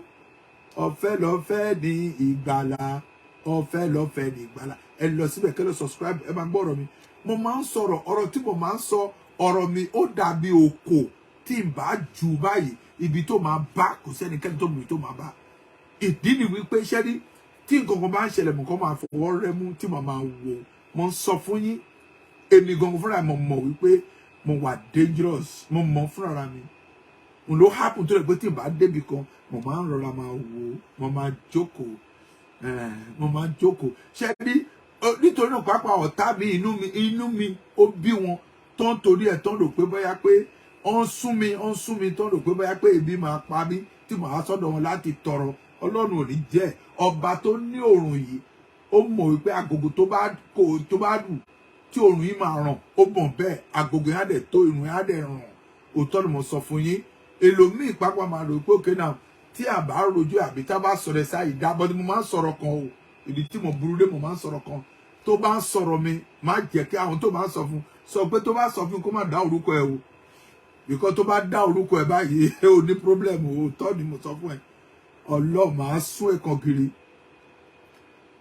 Ọ̀fẹ́ lọ́fẹ́ ní ìgbàlà, ọ̀fẹ́ lọ́fẹ́ ní ìgbàlà. Ẹ lọ síbẹ̀ kẹ́ lọ subscribe. Ẹ máa gbọ́ ọ̀rọ̀ mi. Mo máa ń sọ̀rọ̀, ọ̀rọ̀ tí mo máa ń sọ, ọ̀rọ̀ mi ó dàbí òkò tí n bá jù báyìí, ibi tó máa bá, kò sẹ́nikẹ́ni tó mú ibi tó máa bá. Ìdí ni wípé ṣẹ́rí tí nǹkan kan bá ń ṣẹlẹ̀, mo kàn máa fọwọ́ rẹ́ mú tí mo máa wò. Mo ń sọ fún yín, èmi gangan fúnra mi mọ̀ wípé mo wà dangerous. Mo mọ̀ fúnra mi n ló happen tó rẹ̀ pé tí n bá débi kan, mo máa ń rọra máa wò, mo máa jókòó, mo máa jókòó. Ṣẹ́rí nítorí náà pàápàá ọ̀tá mi, inú mi ó bí wọn tó ń torí ẹ̀ tó ń rò pé bóyá pé ó ń sún mi, ó ń sún mi, tó ń rò pé bóyá pé ebi máa pa mí tí màá sọ́dọ̀ wọn láti tọrọ. Ọlọ́run ò ní jẹ́. Ọba tó ní òrùn yìí, ó mọ̀ wípé agogo tó bá kò tó bá dùn tí òrùn yìí máa ràn, ó mọ̀ bẹ́ẹ̀. Agogo yẹn á dẹ̀ tó, ìrùn yẹn á dẹ̀ ràn. Òótọ́ ni mo sọ fún yín. Èlòmíì pápá máa rò pé òkè náà tí a bá rojú àbí tá a bá sọ̀rọ̀ ẹ̀ sáyìí dá bọ́dí. Mo máa ń sọ̀rọ̀ kan o, ibi tí mo burú dé, mo máa ń sọ̀rọ̀ kan. Tó bá ń sọ̀rọ̀ mi, má jẹ́ kí àwọn tó máa ń sọ fún sọ pé tó bá sọ fún kó má dá orúkọ ẹ o, because tó bá dá orúkọ ẹ báyìí, ó ní problem. Òótọ́ ni mo sọ fún ẹ. Ọlọ́ọ̀ máa sún ẹ̀kan kiri.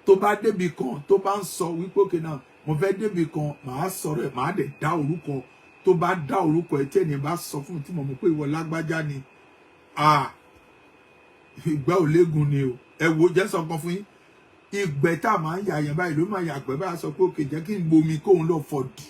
Tó bá débi kan, tó bá ń sọ wípé òkè náà mo fẹ́ débi kan, màá sọ̀rọ̀ ẹ̀, màá dẹ̀ dá orúkọ. Tó bá dá orúkọ ẹ, tí ènìyàn bá sọ fún mi tí mo mọ̀ pé ìwọ lágbájá ni, ah, ìgbẹ́ ò léegun ni o. Ẹ wo, jẹ́ sọ kan fún yín. Ìgbẹ́ tá a máa ń yà yẹn báyìí ló máa yàgbẹ́ báyìí, sọ pé òkè jẹ́ kí n bomi kóun lọ fọ̀ dì.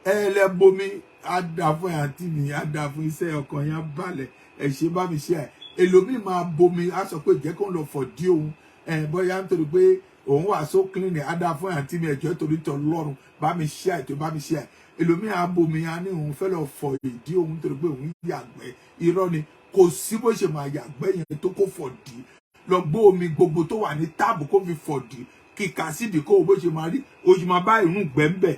Ẹ lẹ bomi, á dà fún ẹ, àǹtí mi, á dà fún iṣẹ́, ọkàn yẹn á balẹ̀. Ẹ ṣe bá mi ṣe. Ẹ èlòmíì máa bomi, á sọ pé jẹ́ kóun lọ fọ̀ dí òun ẹ, bóyá nítorí pé òun wà so clean. Á dà fún àǹtí mi. Ẹjọ́ torí tọ lọ́rùn, bá mi ṣe àìtó, bá mi ṣe ẹ. Èlòmíì á bomi, á ní òun fẹ́ lọ fọ̀ ìdí òun nítorí pé òun yàgbẹ́. Irọ́ ni. Kò sí bó ṣe máa yàgbẹ́ yẹn tó kó fọ̀ dí. Lọ gbó omi gbogbo tó wà ní tap kó fi fọ̀ dí, kíkà sídìí kó o bó ṣe máa rí, o ṣe máa bá irun gbẹ́ ń bẹ̀.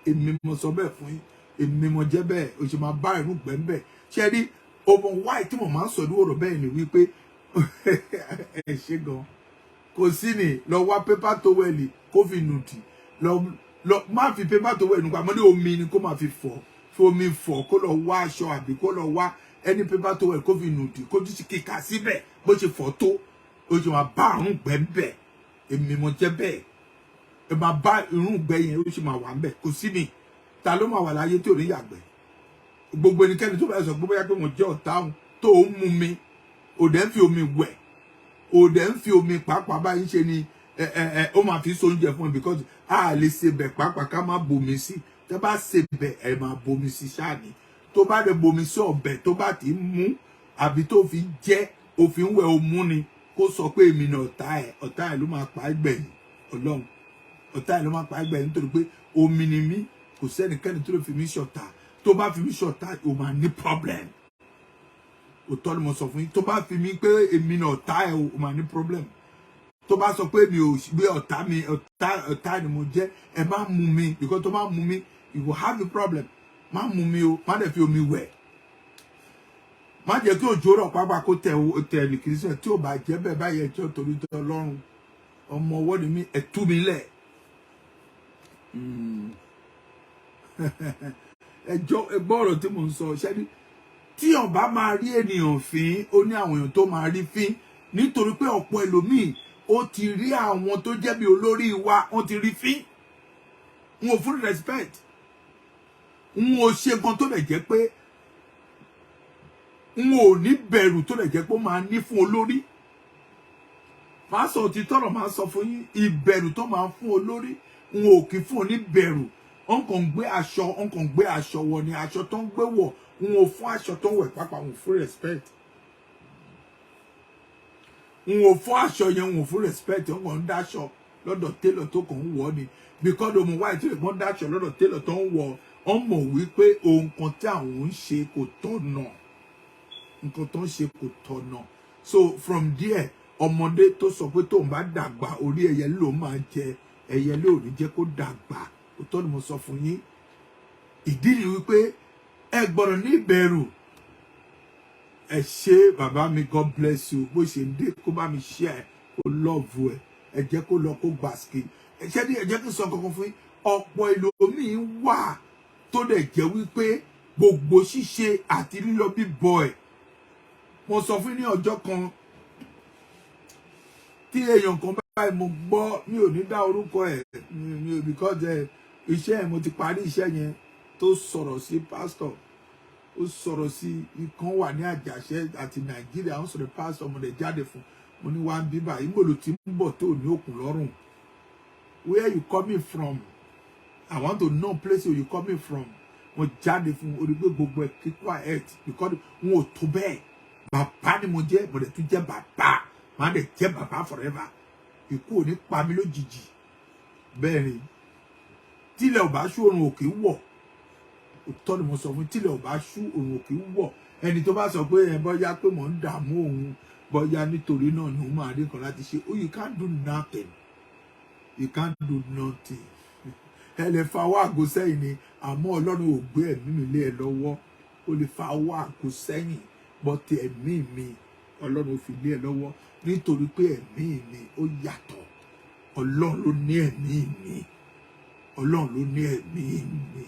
Èmi mo sọ bẹ́ẹ̀ fún yín, èmi mo jẹ́ bẹ́ẹ̀. O ṣe máa bá irun gbẹ́ ń bẹ̀. Ṣe rí ọmọ wáì tí mo máa ń sọ ní ọ̀rọ̀ bẹ́ẹ̀ ni wípé ẹ ṣe gan kò sí ni lọ wá paper towel kó fi nù dì. Lọ lọ má fi paper towel nù pamọ́ ní omi ni kó máa fi fọ̀, fi omi fọ̀. Kó lọ wá aṣọ àbí kó lọ wá ẹni paper towel kó fi nù dì, kó tún kíkà síbẹ̀. Bó ṣe fọ̀ tó, ó ṣe máa bá àrùn gbẹ́ ń bẹ̀. Èmi mo jẹ́ bẹ́ẹ̀. Ẹ máa bá irun gbẹ́ yẹn, ó ṣe máa wà ń bẹ̀. Kò sí ni ta ló máa wà láyé tí ò ní yàgbẹ́? Gbogbo ẹnikẹ́ni tó bá sọ pé bóyá pé mo jẹ́ ọ̀tá òun, tó ń mú mi, ò dẹ̀ ń fi omi wẹ̀, ò dẹ̀ ń fi omi pàápàá báyìí ṣe ni ẹ ẹ ẹ ó máa fi so oúnjẹ fún mi, because a lè ṣe bẹ̀ pàápàá ká má bomi sí. Tẹ́ bá ṣe bẹ̀, ẹ máa bomi sí ṣáà ni. Tó bá dẹ̀ bomi sí ọbẹ̀, tó bá ti mú àbí tó fi jẹ́ òfin wẹ̀, ó mú ni kó sọ pé èmi ni ọ̀tá ẹ̀. Ọ̀tá ẹ̀ ló máa pa á gbẹ̀yìn. Ọlọ́run, ọ̀tá ẹ̀ ló máa pa á gbẹ̀yìn, nítorí pé omi ni mí. Kò sẹ́nikẹ́ni tó lè fi mí ṣọ̀tá. Tó bá fi mí ṣọ̀tá, o máa ní problem. Òótọ́ ni mo sọ fún yín. Tó bá fi mí pé èmi ni ọ̀tá ẹ̀, o máa ní problem. Tó bá sọ pé mi ò gbé ọ̀tá mi, ọ̀tá, ọ̀tá ni mo jẹ́. Ẹ má mú mi, because tó bá mú mi, you will have a problem. Má mú mi o, má dẹ̀ fi omi wẹ̀. Má jẹ́ kí òjò rọ̀ pápá kó tẹ tẹ ní kìrìsìtẹ̀. Tí ò bá jẹ́ bẹ́ẹ̀ báyìí, ẹjọ́ torí tẹ Ọlọ́run, ọmọ ọwọ́ ni mí, ẹ tú mi lẹ̀. Ẹjọ́ ẹgbọ́ ọ̀rọ̀ tí mò ń sọ. Ṣẹ́ni tí ọba máa rí ènìyàn fín, ó ní àwọn èèyàn tó máa rí fín, nítorí pé ọ̀pọ̀ ẹlòmíì ó ti rí àwọn tó jẹ́ bí olórí wa, wọ́n ti rí fín. N ò fún respect, n ò ṣe nǹkan tó lè jẹ́ pé n ò ní bẹ̀rù tó lè jẹ́ pé ó máa ní fún olórí. Máa sọ òtítọ́ ọ̀rọ̀, máa sọ fún yín, ìbẹ̀rù tó máa fún olórí, n ò kì í fún ní bẹ̀rù. Wọn kàn ń gbé aṣọ, wọn kàn ń gbé aṣọ wọ̀ ni. Aṣọ tó ń gbé wọ̀, n ò fún aṣọ tó ń wẹ̀ pápá, n ò fún respect. N ò fún aṣọ yẹn, n ò fún respect. Wọn kàn ń dáṣọ lọ́dọ̀ tailor tó kàn ń wọ̀ ni, because òun wáyé tí wọ́n dáṣọ lọ́dọ̀ tailor tó ń wọ̀, wọ́n mọ̀ wípé ohun kan tí àwọn ń ṣe kò tọ̀nà, nǹkan tó ń ṣe kò tọ̀nà. So from there, ọmọdé tó sọ pé tóun bá dàgbà, orí ẹyẹ ló máa jẹ, ẹyẹ ló ní jẹ́ kó dàgbà. Òótọ́ ni mo sọ fún yín. Ìdí ni wípé ẹ gbọ́dọ̀ ní ìbẹ̀rù. Ẹ ṣé, bàbá mi, God bless you. Bó ṣe ń dé, kó bá mi share, kó love ẹ. Ẹ jẹ́ kó lọ kó gbàsíkì. Ẹ ṣe ní, ẹ jẹ́ kí n sọ kankan fún yín. Ọ̀pọ̀ ẹlòmíín wà tó dẹ̀ jẹ́ wípé gbogbo ṣíṣe àti lílọ bíbọ̀ ẹ̀, mo sọ fún yín ní ọjọ́ kan tí èèyàn kan báyìí, mo gbọ́, mi ò ní dá orúkọ ẹ̀ mi ò, because ẹ iṣẹ́ ẹ̀, mo ti parí iṣẹ́ yẹn, tó sọ̀rọ̀ sí pásítọ̀, ó sọ̀rọ̀ sí ikán wà ní Àjàṣẹ́ àti Nàìjíríà, ó sọ̀rọ̀ pásítọ̀. Mo lè jáde fún, mo ní wá ń bí báyìí, mo lò tí ń bọ̀ tó ní òkun lọ́rùn. Where you coming from? I want to know place where you coming from. Mo jáde fún orí pé gbogbo ẹ̀ keep quiet because n ò tó bẹ́ẹ̀. Bàbá ni mo jẹ́, mo dẹ̀ tún jẹ́ bàbá, màá dẹ̀ jẹ́ bàbá forever. Ikú ò ní pa mí lójijì. Bẹ́ẹ̀ ni, tílẹ̀ ò bá ṣú, òrùn òkè wọ̀. Òtọ́ ni mo sọ fún, tílẹ̀ ò bá ṣú, òrùn òkè wọ̀. Ẹni tó bá sọ pé ẹ bọ́yá pé mò ń dààmú òun, bọ́yá nítorí náà ni òun máa rí nǹkan láti ṣe, oh, you can't do nothing, you can't do nothing. Ẹ lè fa ọwọ́ àgbo sẹ́yìn ni, àmọ́ Ọlọ́run ò gbé ẹ̀mí mi lé ẹ lọ́wọ́. Ó lè fa ọwọ́ àgbo sẹ́yìn, but ẹ̀mí mi, Ọlọ́run ò fi lé ẹ lọ́wọ́, nítorí pé ẹ̀mí mi ó yàtọ̀. Ọlọ́run ló ní ẹ̀mí mi, Ọlọ́run ló ní ẹ̀mí mi.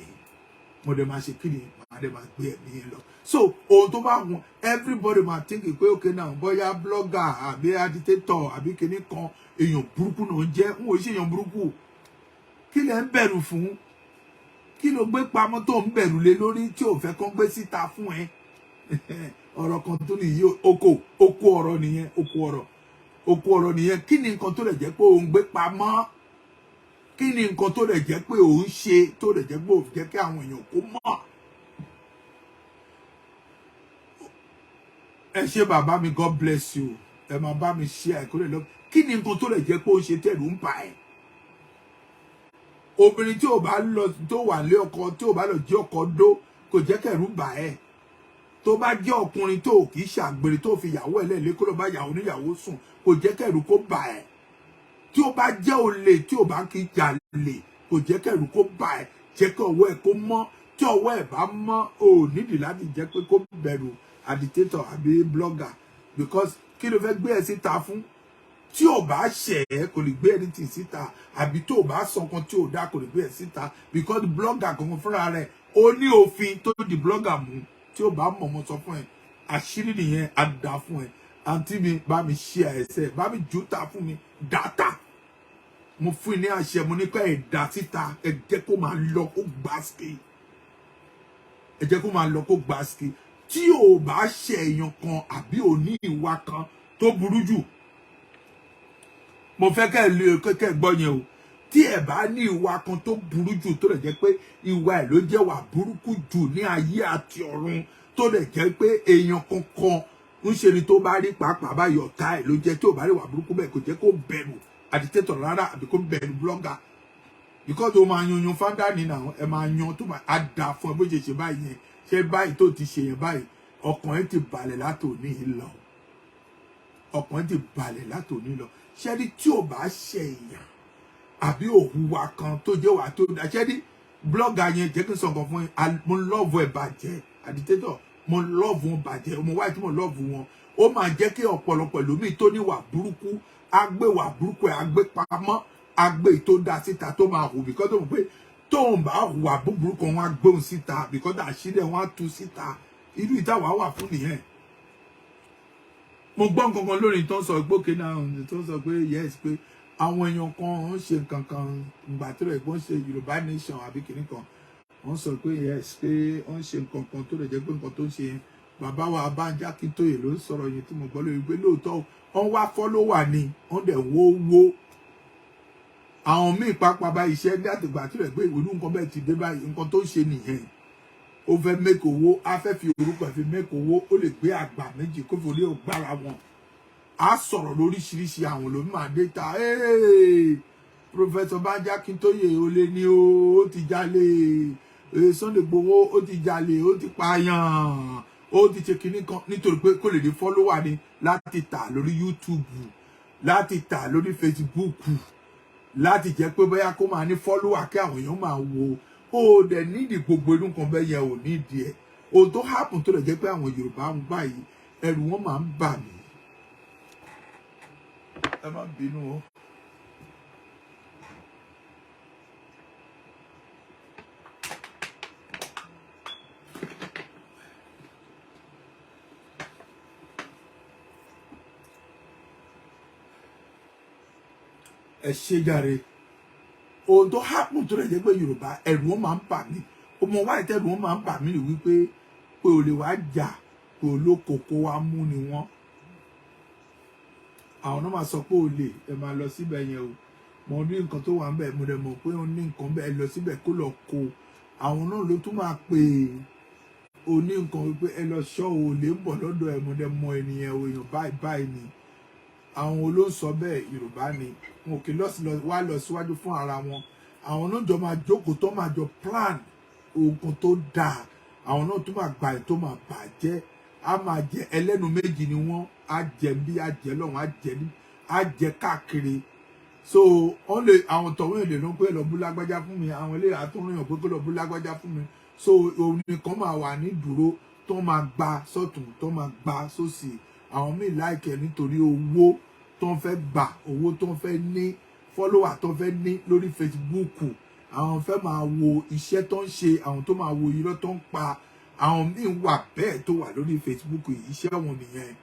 Mo dẹ̀ máa ṣe kí ni, màá dẹ̀ máa gbé ẹ̀mí yẹn lọ. So ohun tó bá wọn, everybody máa think pé okay now, bóyá blogger àbí agitator àbí kinní kan, èèyàn burúkú náà jẹ́. N ò ṣe èèyàn burúkú. Kí lẹ ń bẹ̀rù fún? Kí ló gbé pamọ́ tó ń bẹ̀rù lé lórí tí ò fẹ́ kán gbé síta fún ẹ? Ọ̀rọ̀ kan tó nìyí, oko oko ọ̀rọ̀ nìyẹn, oko ọ̀rọ̀, oko ọ̀rọ̀ nìyẹn. Kí ni nǹkan tó lè jẹ́ pé òun gbé pamọ́? Kí ni nǹkan tó lè jẹ́ pé òun ṣe tó lè jẹ́ pé òun jẹ́ kí àwọn èèyàn kó mọ̀? Ẹ ṣé, bàbá mi, God bless you. Ẹ máa bá mi ṣe àìkúrè lọ. Kí ni nǹkan tó lè jẹ́ pé ó ń ṣe tẹ̀rù ń bà ẹ́? Obìnrin tí ò bá lọ, tó wà lé ọkọ, tí ò bá lọ jí ọkọ dó, kò jẹ́ kẹ̀rù bà ẹ́. Tó bá jẹ́ ọkùnrin tó kì í ṣàgbèrè, tó fi ìyàwó ẹ̀ lẹ́ẹ̀lé kó lọ bá ìyàwó níyàwó sùn, kò jẹ́ kẹ̀rù kó bà ẹ́. Tí ó bá jẹ́ olè, tí ò bá kì í jalè, kò jẹ́ kẹ̀rù kó bà ẹ́. Jẹ́ kí ọwọ́ ẹ̀ kó mọ́. Tí ọwọ́ ẹ̀ bá mọ́, ò nídìí láti jẹ́ pé kó bẹ̀rù agitator àbí blogger, because kí ló fẹ́ gbé ẹ síta fún? Tí ò bá ṣẹ̀ ẹ́, kò lè gbé anything síta, àbí tó o bá sọ nǹkan tí ò dá, kò lè gbé ẹ síta, because blogger kankan fúnra rẹ̀ ó ní òfin tó di blogger mú. Tí ò bá mọ̀, mọ́ sọ fún ẹ, àṣírí nìyẹn, á dá fún ẹ. Àǹtí mi, bá mi ṣe ẹsẹ̀, bá mi jù ta fún mi data. Mo fún ní àṣẹ, mo ní ká ẹ dá síta. Ẹ jẹ́ kó máa lọ kó gbàsíkì, ẹ jẹ́ kó máa lọ kó gbàsíkì. Tí ò bá ṣe èèyàn kan àbí ò ní ìwà kan tó burú jù, mo fẹ́ kẹ́ ẹ lè kẹ́kẹ́ gbọ́ yẹn o. Tí ẹ bá ní ìwà kan tó burú jù, tó lè jẹ́ pé ìwà ẹ̀ ló jẹ́ wà burúkú jù ní ayé àti ọ̀run, tó lè jẹ́ pé èèyàn kankan ń ṣe ni tó bá rí pàápàá báyìí, ọ̀tá ẹ̀ ló jẹ́, tí ò bá rí wà burúkú bẹ́ẹ̀, kò jẹ́ kó bẹ̀rù agitator rárá àbí kó bẹ̀rù blogger, because ó máa yan yan fáńdà ní náà, ẹ máa yan tó máa á da fún ẹ. Bó ṣe ṣe báyìí yẹn, ṣé báyìí tó ti ṣe yẹn báyìí, ọkàn ẹ ti balẹ̀ látòní lọ, ọkàn ẹ ti balẹ̀ látòní lọ. Ṣẹ́ni tí ò bá ṣe èèyàn àbí òhùwà kan tó jẹ́ wà tó dá, ṣẹ́ni blogger yẹn, jẹ́ kí n sọ nǹkan fún yín. Mo love ẹ̀ bàjẹ́. Agitator, mo love wọn bàjẹ́. Mo wáyé tí mo love wọn, ó máa jẹ́ kí ọ̀pọ̀lọpọ̀ ẹlòmíì tó níwà burúkú á gbé wà burúkú ẹ̀, á gbé pamọ́, á gbé tó dá síta tó máa hù, because tó mọ̀ pé tóun bá hùwà búburú kan, wọn á gbóhùn síta, because àṣírí ẹ̀, wọ́n á tú síta. Irú ìtawà wà fún nìyẹn. Mo gbọ́ nǹkan kan lórí tó ń sọ gbókè náà, tó ń sọ pé yes, pé àwọn èèyàn kan ń ṣe nǹkan kan ìgbà tó rẹ̀ gbọ́n ṣe Yorùbá nation àbí kìnnì kan. Wọ́n sọ pé yes, pé wọ́n ń ṣe nǹkan kan tó lè jẹ́ pé nǹkan tó ń ṣe yẹn, bàbá wa Bánjí Akíntóyè ló ń sọ̀rọ̀ yẹn tí mo gbọ́ lórí pé lóòótọ́ wọ́n wá follower ni, wọ́n dẹ̀ wó wó àwọn míì pápá bá iṣẹ́ ní àtìgbà tí rẹ̀ pé ìwé nǹkan bẹ́ẹ̀ ti dé báyìí. Nǹkan tó ń ṣe nìyẹn, ó fẹ́ make owó, á fẹ́ fi orúkọ ẹ̀ fi make owó. Ó lè gbé àgbà méjì kó fi orí ògbára wọn, á sọ̀rọ̀ lóríṣiríṣi, àwọn ló máa dé ta. Professor Banji Akintoye, ó lé ní o, ó ti jalè. Sunday Igboho, ó ti jalè, ó ti pààyàn, ó ti ṣe kinní kan, nítorí pé kó lè ní follower ni láti tà lórí YouTube, láti tà lórí Facebook, láti jẹ́ pé bóyá kó máa ní follower kí àwọn èèyàn máa wo. Ó dẹ̀ nídìí gbogbo irú nǹkan bẹ́ẹ̀ yẹn, ò nídìí ẹ̀. Ohun tó happen tó lè jẹ́ pé àwọn Yorùbá ń báyìí, Ẹ̀rù wọn máa ń bà mí. Ẹ má bínú o. Ẹ ṣe jàre. Ohun tó hápùn tó rẹ̀ jẹ́ pé Yorùbá, ẹ̀rù wọn máa ń bà mí. Ọmọ wáyé tẹ̀rù wọn máa ń bà mí ni wípé pé o lè wá jà pé olókòkò wa mú ni wọ́n. Àwọn náà máa sọ pé o lè ẹ máa lọ síbẹ̀ yẹn o, mo ní nǹkan tó wà ń bẹ̀, mo dẹ̀ mọ̀ pé ó ní nǹkan bẹ́ẹ̀, lọ síbẹ̀ kó lọ kó. Àwọn náà ló tún máa pè é o ní nǹkan wípé ẹ lọ ṣọ́ o, lè ń bọ̀ lọ́dọ̀ ẹ̀, mo dẹ̀ mọ ènìyàn o, èèyàn báyìí báyìí ni. Àwọn olóńsọ bẹ́ẹ̀, Yorùbá ni wọn kì í wá lọ síwájú fún ara wọn. Àwọn náà jọ máa jókòó tó máa jọ plan oògùn tó dáa. Àwọn náà tó máa gbà tó máa bàjẹ́, á máa jẹ. Ẹlẹ́nu méjì ni wọ́n á jẹ, bí á jẹ lọ́hùn, á jẹ ní, á jẹ káàkiri. So wọ́n lè, àwọn tọ̀hún lè lọ pé lọ bú lágbájá fún mi, àwọn eléyà àtúnrìyàn pé kó lọ bú lágbájá fún mi. So òun nìkan máa wà ní dúró tó máa gba sọ́tún, tó máa gba sósì. Àwọn míì láìkẹ́ nítorí owó tó ń fẹ́ gbà, owó tó ń fẹ́ ní, follower tó ń fẹ́ ní lórí Facebook. Àwọn fẹ́ máa wo iṣẹ́ tó ń ṣe, àwọn tó máa wo irọ́ tó ń pa. Àwọn míì wà bẹ́ẹ̀ tó wà lórí Facebook yìí, iṣẹ́ wọn nìyẹn.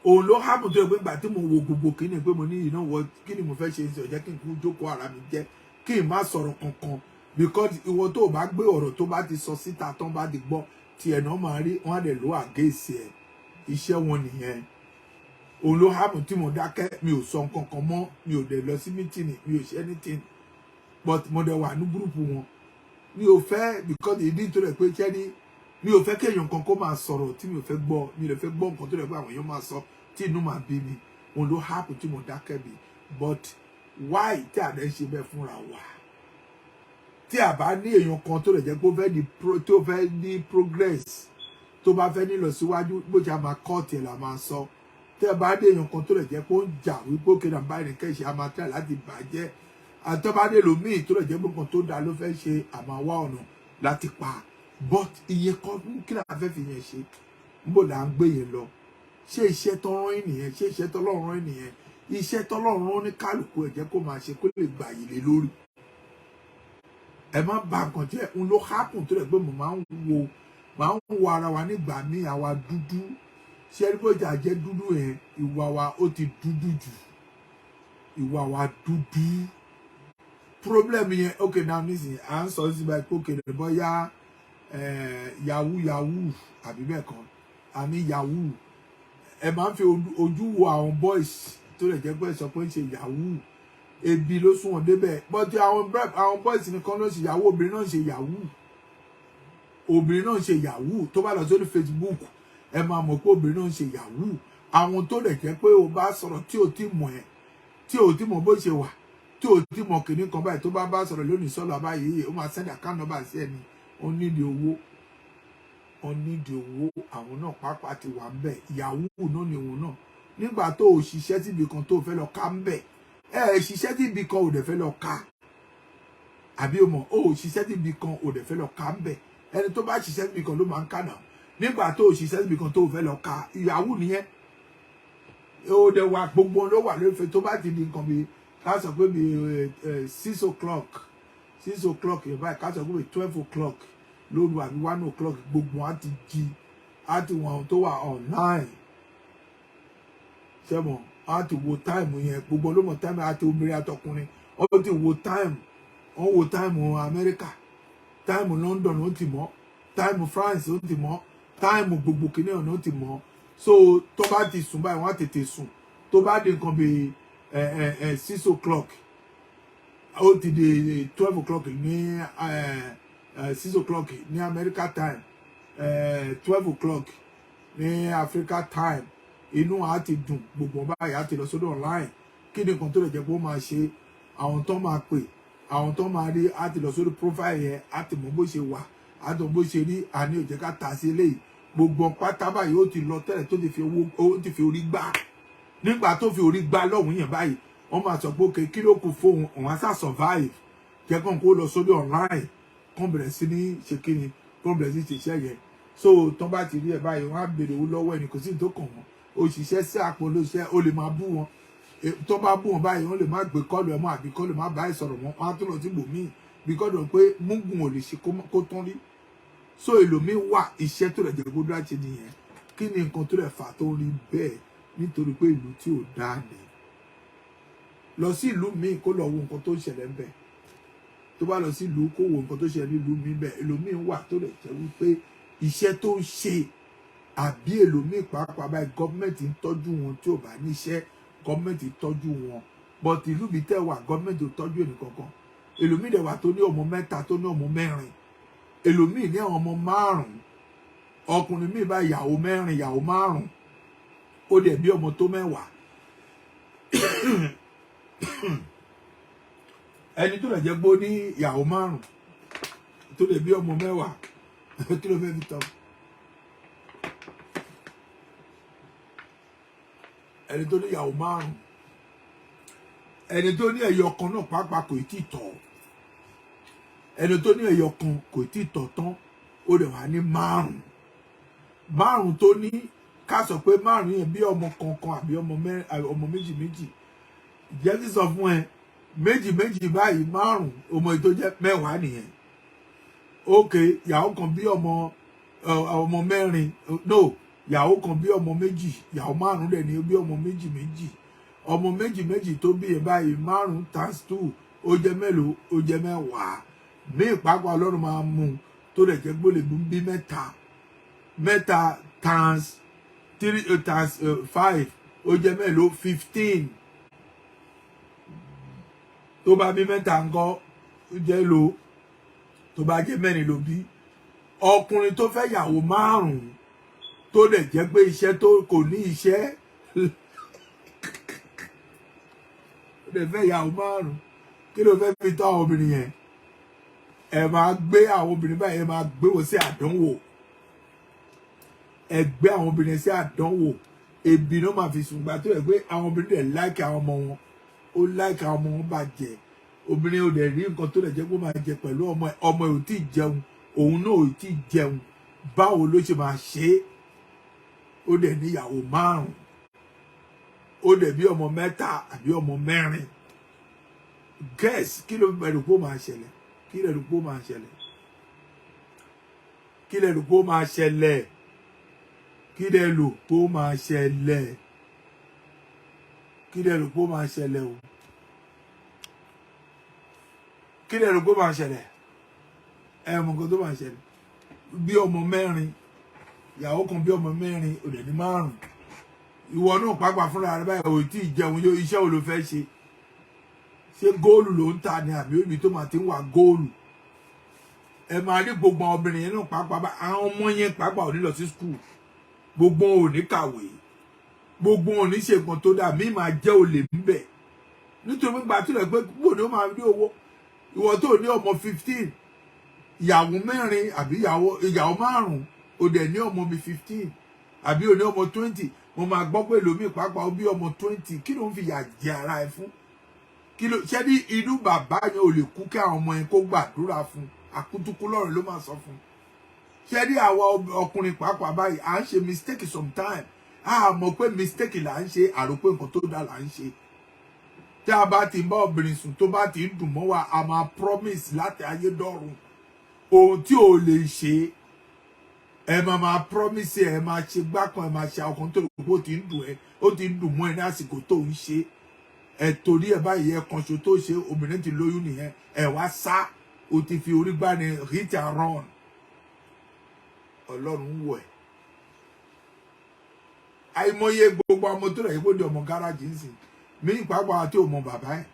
Òun ló hábùn tó yẹ pé ìgbà tí mo wo gbogbo kíni pé mo ní iná wọ kí ni mo fẹ́ ṣe ṣe, ọ̀jẹ́ kí n kú jókòó ara mi jẹ́, kí n má sọ̀rọ̀ kankan, because ìwọ tó o bá gbé ọ̀rọ̀ tó bá ti sọ síta tán, bá ti gbọ́ tiẹ̀ náà máa rí wọ́n á dẹ̀ ló àgéèsì ẹ̀. Iṣẹ́ wọn nìyẹn. Òun ló hábùn tí mo dákẹ́, mi ò sọ nǹkan kan mọ́, mi ò dẹ̀ lọ sí meeting, mi ò ṣe anything, but mo dẹ̀ wà ní group wọn. Mi ò fẹ́, because ìdí tó rẹ̀ pé ṣẹ́ ní mi ò fẹ́ kéèyàn kan kó máa sọ̀rọ̀ tí mi ò fẹ́ gbọ́. Mi ò fẹ́ gbọ́ nǹkan tó rẹ̀ pé àwọn èèyàn máa sọ tí inú máa bí mi. Òun ló hábùn tí mo dákẹ́ mi. But why tí a dẹ̀ ń ṣe bẹ́ẹ̀ fúnra wa? Tí a bá ní èèyàn kan tó lè jẹ́ pé ó fẹ́ ní tó fẹ́ ní progress, tó bá fẹ́ ní lọ síwájú, bó ṣe a máa kọ́ tiẹ̀ là máa sọ. Tí a bá ní èèyàn kan tó lè jẹ́ pé ó ń jà wípé ó kéde àbáyé ní kẹ́sì, a máa tẹ̀ láti bàjẹ́. Àtọ́bádé lòmíì tó lè jẹ́ pé nǹkan tó dáa ló fẹ́ ṣe, a máa wá ọ̀nà láti pa. But iye kan kí la fẹ́ fi yẹn ṣe? Níbo là ń gbé yẹn lọ? Ṣé iṣẹ́ tó rán nìyẹn? Ṣé iṣẹ́ tọ́lọ́run rán nìyẹn? Iṣẹ́ tọ́lọ́run rán ní kálukú ẹ̀ jẹ́ kó máa ṣe, kó lè gbà yìí lé lórí. Ẹ má bà nǹkan jẹ́. Ń ló hápùn tó rẹ̀ pé mo máa ń wo ara wa nígbà míì. Àwa dúdú, ṣé ẹni bójà jẹ́ dúdú yẹn, ìwà wa ó ti dúdú jù, ìwà wa dúdú. Problem yẹn, okay, now nísìnyí à ń sọ sí báyìí pé okay, bóyá yahoo yahoo àbí bẹ́ẹ̀ kan àní yahoo. Ẹ máa ń fi ojú wo àwọn boys tó lè jẹ́ pé sọ pé ń ṣe yahoo, ebi ló sún wọn débẹ̀. But àwọn boys nìkan ló ń ṣe yahoo, obìnrin náà ń ṣe yahoo, obìnrin náà ń ṣe yahoo. Tó bá lọ sórí Facebook, ẹ máa mọ̀ pé obìnrin náà ń ṣe yahoo. Àwọn tó lè jẹ́ pé o bá sọ̀rọ̀ tí o ti mọ̀ ẹ́, tí o ti mọ̀ bó ṣe wà, tí o ti mọ̀ kìíní kan báyìí, tó bá bá sọ̀rọ̀ lónìí sọ̀rọ̀ báyìí, ó máa send account number sí ẹni ó nídìí owó, ó nídìí owó. Àwọn náà pàápàá ti wà ń bẹ̀, yahoo náà ni òun náà. Nígbà tó o ṣiṣẹ́ síbi kan tó o fẹ́ lọ ká ń bẹ̀, ẹ ẹ ṣiṣẹ́ síbi kan ò dẹ̀ fẹ́ lọ ká, àbí o mọ̀ o ò ṣiṣẹ́ síbi kan ò dẹ̀ fẹ́ lọ ká ń bẹ̀. Ẹni tó bá ṣiṣẹ́ síbi kan ló máa ń kà náà. Nígbà tó o ṣiṣẹ́ síbi kan tó o fẹ́ lọ ká, yahoo nìyẹn. Ó dẹ̀ wà, gbogbo ló wà lórí. Tó bá ti di nǹkan bíi ká sọ pé bíi 6 o'clock, 6 o'clock yẹn báyìí, ká sọ pé bíi 12 o'clock lóru àbí 1 o'clock, gbogbo wọn á ti jí, á ti wọn tó wà online sẹ́mọ̀, á ti wo time yẹn. Gbogbo ló mọ̀ time, àti obìnrin àtọkùnrin, ó ti wo time. Wọ́n wo time Amẹ́ríkà, time London ó ti mọ̀, time France ó ti mọ̀, time gbogbo kìnìún ó ti mọ̀. So tó bá ti sùn báyìí, wọ́n á tètè sùn. Tó bá di nǹkan bíi 6 o'clock, ó ti di 12 o'clock ní 6 o'clock ní America time, 12 o'clock ní Africa time, inú á ti dùn. Gbogbo ọba yìí á ti lọ sódò online. Kí ni nǹkan tó lè jẹ́ pé ó máa ṣe? Àwọn tó máa pè, àwọn tó máa rí, á ti lọ sórí profile yẹn, á ti mọ bó ṣe wà, á ti mọ bó ṣe rí. Àní ò jẹ́ ká ta sí eléyìí. Gbogbo pátá báyìí ó ti lọ tẹ́lẹ̀, tó ti fi owó, ó ti fi orí gbá. Nígbà tó fi orí gbá lọ́hùn yẹn báyìí, wọ́n máa sọ pé okay, kí ló kù fóun? Òun á sá survive, jẹ́ kàn kó lọ sórí online, kàn bẹ̀rẹ̀ sí ní ṣe kíni, kàn bẹ̀rẹ̀ sí ṣiṣẹ́ yẹn. So tán bá ti rí ẹ báyìí, wọ́n á béèrè owó lọ́wọ́ ẹni, kò sí ní tó kàn wọ́n. Òṣìṣẹ́ sí àpò olóṣẹ́, ó lè máa bú wọn. Tó bá bú wọn báyìí, wọ́n lè má gbé call ẹ mọ́ àbí kọ́ lè má bá ẹ sọ̀rọ̀ mọ́. Wọ́n á tún lọ sí ibòmíì bí kọ́ dọ̀ pé múgùn ò lè ṣe kó tán rí. So èlòmíì wà, iṣẹ́ tó lè jẹ́ kó dá ṣe nìyẹn. Kí ni nǹkan tó lè fà tó ń rí bẹ́ẹ̀? Nítorí pé ìlú tí ò dáa ni. Lọ sí ìlú míì, kó lọ wo nǹkan tó ń ṣẹlẹ̀ ń bẹ̀. Tó bá lọ sí ìlú, kó wo nǹkan tó ṣẹlẹ̀ nílùú míì bẹ́ẹ̀. Èlòmíì wà tó lè jẹ́ wípé iṣẹ́ tó ń ṣe, àbí èlòmíì pàápàá báyìí, gọ́ọ̀mẹ̀ntì ń tọ́jú wọn. Tí ò bá níṣẹ́, gọ́ọ̀mẹ̀ntì ń tọ́jú wọn, but ìlú mi tẹ́ wà, gọ́ọ̀mẹ̀ntì ò tọ́jú ẹnì kankan. Èlòmíì dẹ̀ wà tó ní ọmọ mẹ́ta, tó ní ọmọ mẹ́rin, èlòmíì ní àwọn ọmọ márùn-ún. Ọkùnrin míì bá ìyàwó mẹ́rin, ìyàwó márùn-ún, ó dẹ̀ bí ọmọ tó 10. Ẹni tó lè jẹ́ pé ó ní ìyàwó márùn-ún, tó lè bí ọmọ 10, kí ló fẹ́ fi tọ́? Ẹni tó ní ìyàwó márùn-ún, ẹni tó ní ẹyọ kan náà pàápàá kò tí ì tọ́. Ẹni tó ní ẹyọ kan kò tí ì tọ́ tán, ó lè wà ní márùn-ún. Márùn-ún tó ní, ká sọ pé márùn-ún yẹn bí ọmọ kankan àbí ọmọ mẹ́rin, ọmọ méjì méjì, jẹ́ kí sọ fún ẹ, méjì méjì báyìí, márùn-ún, ọmọ èyí tó jẹ́ 10 nìyẹn. Ok, ìyàwó kan bí ọmọ mẹ́rin, no, ìyàwó kan bí ọmọ méjì, ìyàwó márùn-ún dẹ̀ ní bí ọmọ méjì méjì. Ọmọ méjì méjì tó bí yẹn báyìí, 5 times 2, ó jẹ́ mélòó? Ó jẹ́ 10. Mí ìpápá Ọlọ́run máa mú un tó lè jẹ́ gbólè bí mẹ́ta mẹ́ta times 3 times 5, ó jẹ́ mélòó? 15. Tó bá bí mẹ́ta ńkọ́, ó jẹ́ lò. Tó bá jẹ́ mẹ́rin ló bí. Ọkùnrin tó fẹ́ yàwó márùn-ún, tó lè jẹ́ pé iṣẹ́ tó kò ní iṣẹ́, ó lè fẹ́ yàwó márùn-ún, kí ló fẹ́ fi tọ́ àwọn obìnrin yẹn? Ẹ máa gbé àwọn obìnrin báyìí, ẹ máa gbé wọn sí àdánwò. Ẹ gbé àwọn obìnrin sí àdánwò. Ebi ló máa fi sùn gbà tó yẹ pé àwọn obìnrin dẹ̀ like àwọn ọmọ wọn, ó like àwọn ọmọ wọn bàjẹ́. Obìnrin ò dẹ̀ rí nǹkan tó lè jẹ́ kó máa jẹ pẹ̀lú ọmọ ẹ̀. Ọmọ ẹ̀ ò tí ì jẹun, òun náà ò tí ì jẹun, báwo ló ṣe máa ṣe é? Ó dẹ̀ níyàwó márùn-ún, ó dẹ̀ bí ọmọ mẹ́ta àbí ọmọ mẹ́rin. Guess, kí ló bẹ̀rù pé ó máa ṣẹlẹ̀? Kí lẹ rò pé ó máa ṣẹlẹ̀? Kí lẹ rò pé ó máa ṣẹlẹ̀? Kí lẹ rò pé ó máa ṣẹlẹ̀? Kí lẹ rò pé ó máa ṣẹlẹ̀ o? Kí lẹ rò pé ó máa ṣẹlẹ̀? Ẹ mọ̀ nǹkan tó máa ṣẹlẹ̀. Bí ọmọ mẹ́rin, ìyàwó kan bí ọmọ mẹ́rin, ò dẹ̀ ní márùn-ún. Ìwọ náà pàápàá fúnra rẹ báyìí ò tí ì jẹun yó. Iṣẹ́ wo ló fẹ́ ṣe? Ṣé góòlù ló ń ta ni, àbí ibi tó máa ti ń wà góòlù? Ẹ máa rí gbogbo àwọn obìnrin yẹn náà pàápàá, àwọn ọmọ yẹn pàápàá ò ní lọ sí school, gbogbo wọn ò ní kàwé, gbogbo wọn ò ní ṣe nǹkan tó dáa. Mí máa jẹ́ olè ńbẹ̀, nítorí gbà tó lọ pé gbogbo ni ó máa rí owó. Ìwọ tó ní ọmọ 15, ìyàwó mẹ́rin àbí ìyàwó márùn-ún, ó dẹ̀ ní ọmọ bíi 15 àbí ó ní ọmọ 20. Mo máa gbọ́ pé lómi pàápàá ó bí ọmọ 20. Kí ló ń fi ìyà jẹ ara ẹ fún? Kí ló ṣé ní inú bàbá yẹn ò lè kú kí àwọn ọmọ yẹn kó gbàdúrà fún àkútúkú lọ́rùn ló máa sọ fún? Ṣé ní àwa ọkùnrin pàápàá báyìí, à ń ṣe mistake sometime. A mọ̀ pé mistake là ń ṣe, àrò pé nǹkan tó dáa là ń ṣe. Tí a bá ti ń bá obìnrin sùn, tó bá ti ń dùn mọ́ wa, a máa promise láti ayé dọ́run ohun tí ò lè ṣe. Ẹ máa promise, ẹ máa ṣe gbákan, ẹ máa ṣe ọkàn tó rò pé ó ti ń dùn ẹ, ó ti ń dùn mọ́ ẹ ní àsìkò tó ń ṣe. Ẹ torí ẹ báyìí, ẹ kan ṣo tó ṣe, obìnrin ti lóyún nìyẹn. Ẹ wá sá, o ti fi orí gbá ni, hit and run. Ọlọ́run ń wọ̀ ẹ́. Àìmọye gbogbo ọmọ tó rẹ̀ yìí kó di ọmọ gáràjì ń sìn mí pàápàá àti ọmọ bàbá ẹ̀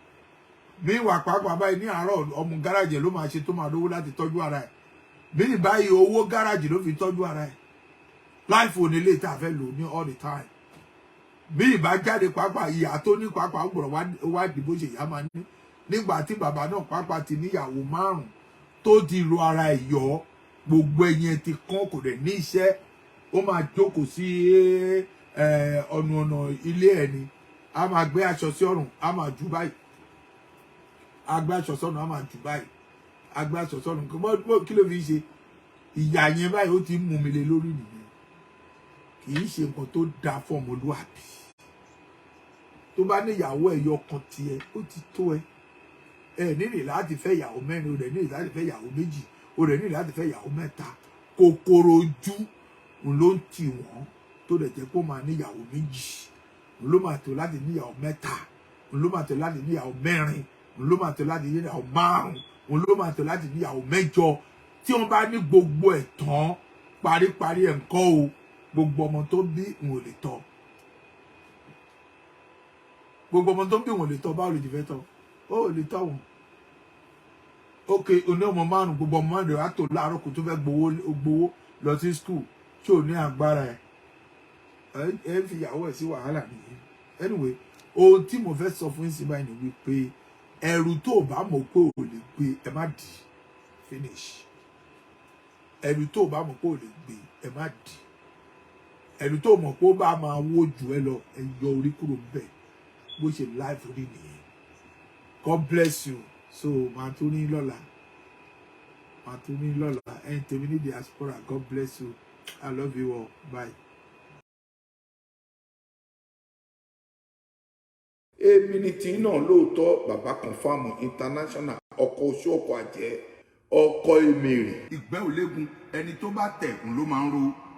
mí wà pàápàá báyìí ní àárọ̀, ọmọ gáràjì ló máa ṣe tó máa lówó láti tọ́jú ara ẹ̀. Mí báyìí, owó gáràjì ló fi tọ́jú ara ẹ̀. Láìfò nílé tá a fẹ́ lò ní all the time. Bí ìbá jáde pàápàá, ìyá tó ní pàápàá ó gbọ́dọ̀ wá dìbò ṣe ìyá máa ní nígbà tí bàbá náà pàápàá ti níyàwó márùn tó ti ro ara ẹ̀ yọ, gbogbo ẹ̀yìn ẹ̀ ti kán, kò dẹ̀ ní iṣẹ́. Ó máa jókòó sí ọ̀nà ọ̀nà ilé ẹ̀ ni, a máa gbé aṣọ sí ọrùn, a máa jù báyìí, a gbé aṣọ sọ́rùn, a máa jù báyìí, a gbé aṣọ sọ́rùn. Kí ló fi ṣe? Ìyà yẹn báyìí, ó ti ń mú mi lé lórí nìyẹn. Kì í ṣe nǹkan tó dáa fún ọmọlúwàbí. Tó bá ní ìyàwó ẹyọ kan tiẹ̀, ó ti tó ẹ. Ẹ nílì láti fẹ́ ìyàwó mẹ́rin, o rẹ̀ nílì láti fẹ́ ìyàwó méjì, o rẹ̀ nílì láti fẹ́ ìyàwó mẹ́ta. Kòkòrò ojú òun ló ń tì wọ́n, tó dẹ̀ jẹ́ kó máa níyàwó méjì, òun ló máa tó láti níyàwó mẹ́ta, òun ló máa tó láti níyàwó mẹ́rin, òun ló máa tó láti níyàwó márùn, òun ló máa tó láti níyàwó mẹ́jọ. Tí wọ́n bá ní gbogbo ẹ̀ tán paríparí ẹ̀ ńkọ́ o? Gbogbo ọmọ tó bí, òun ò lè tọ́. Gbogbo ọmọ tó ń bí, òun ò lè tọ́. Báwo lè ti fẹ́ tọ́? Ó ò lè tọ́ wọn. Ok, oní ọmọ márùn, gbogbo ọmọ márùn rẹ̀ á tò láàárọ̀ kó tó fẹ́ gbowó gbowó lọ sí school tí ò ní agbára ẹ̀. Ẹ fi ìyàwó ẹ̀ sí wàhálà nìyẹn. Anyway, ohun tí mo fẹ́ sọ fún yín sí báyìí ni wípé ẹrù tó o bá mọ̀ pé o lè gbé, ẹ má dì í. Finish. Ẹrù tó o bá mọ̀ pé o lè gbé, ẹ má dì í. Ẹrù tó o mọ̀ pé ó bá máa wó jù ẹ lọ, ẹ yọ orí kúrò níbẹ̀. Bó ṣe life rí nìyẹn. God bless you. So màá tún ní lọ́la, màá tún ní lọ́la. Ẹ̀yin tèmi ní diaspora, God bless you. I love you all. Bye. Èmi ni tí náà lóòótọ́, bàbá Confam International, ọkọ̀ oṣù, ọkọ̀ àjẹ́, ọkọ̀ èmèrè. Ìgbẹ́ ò léegun, ẹni tó bá tẹ̀ ń ló máa ń ro.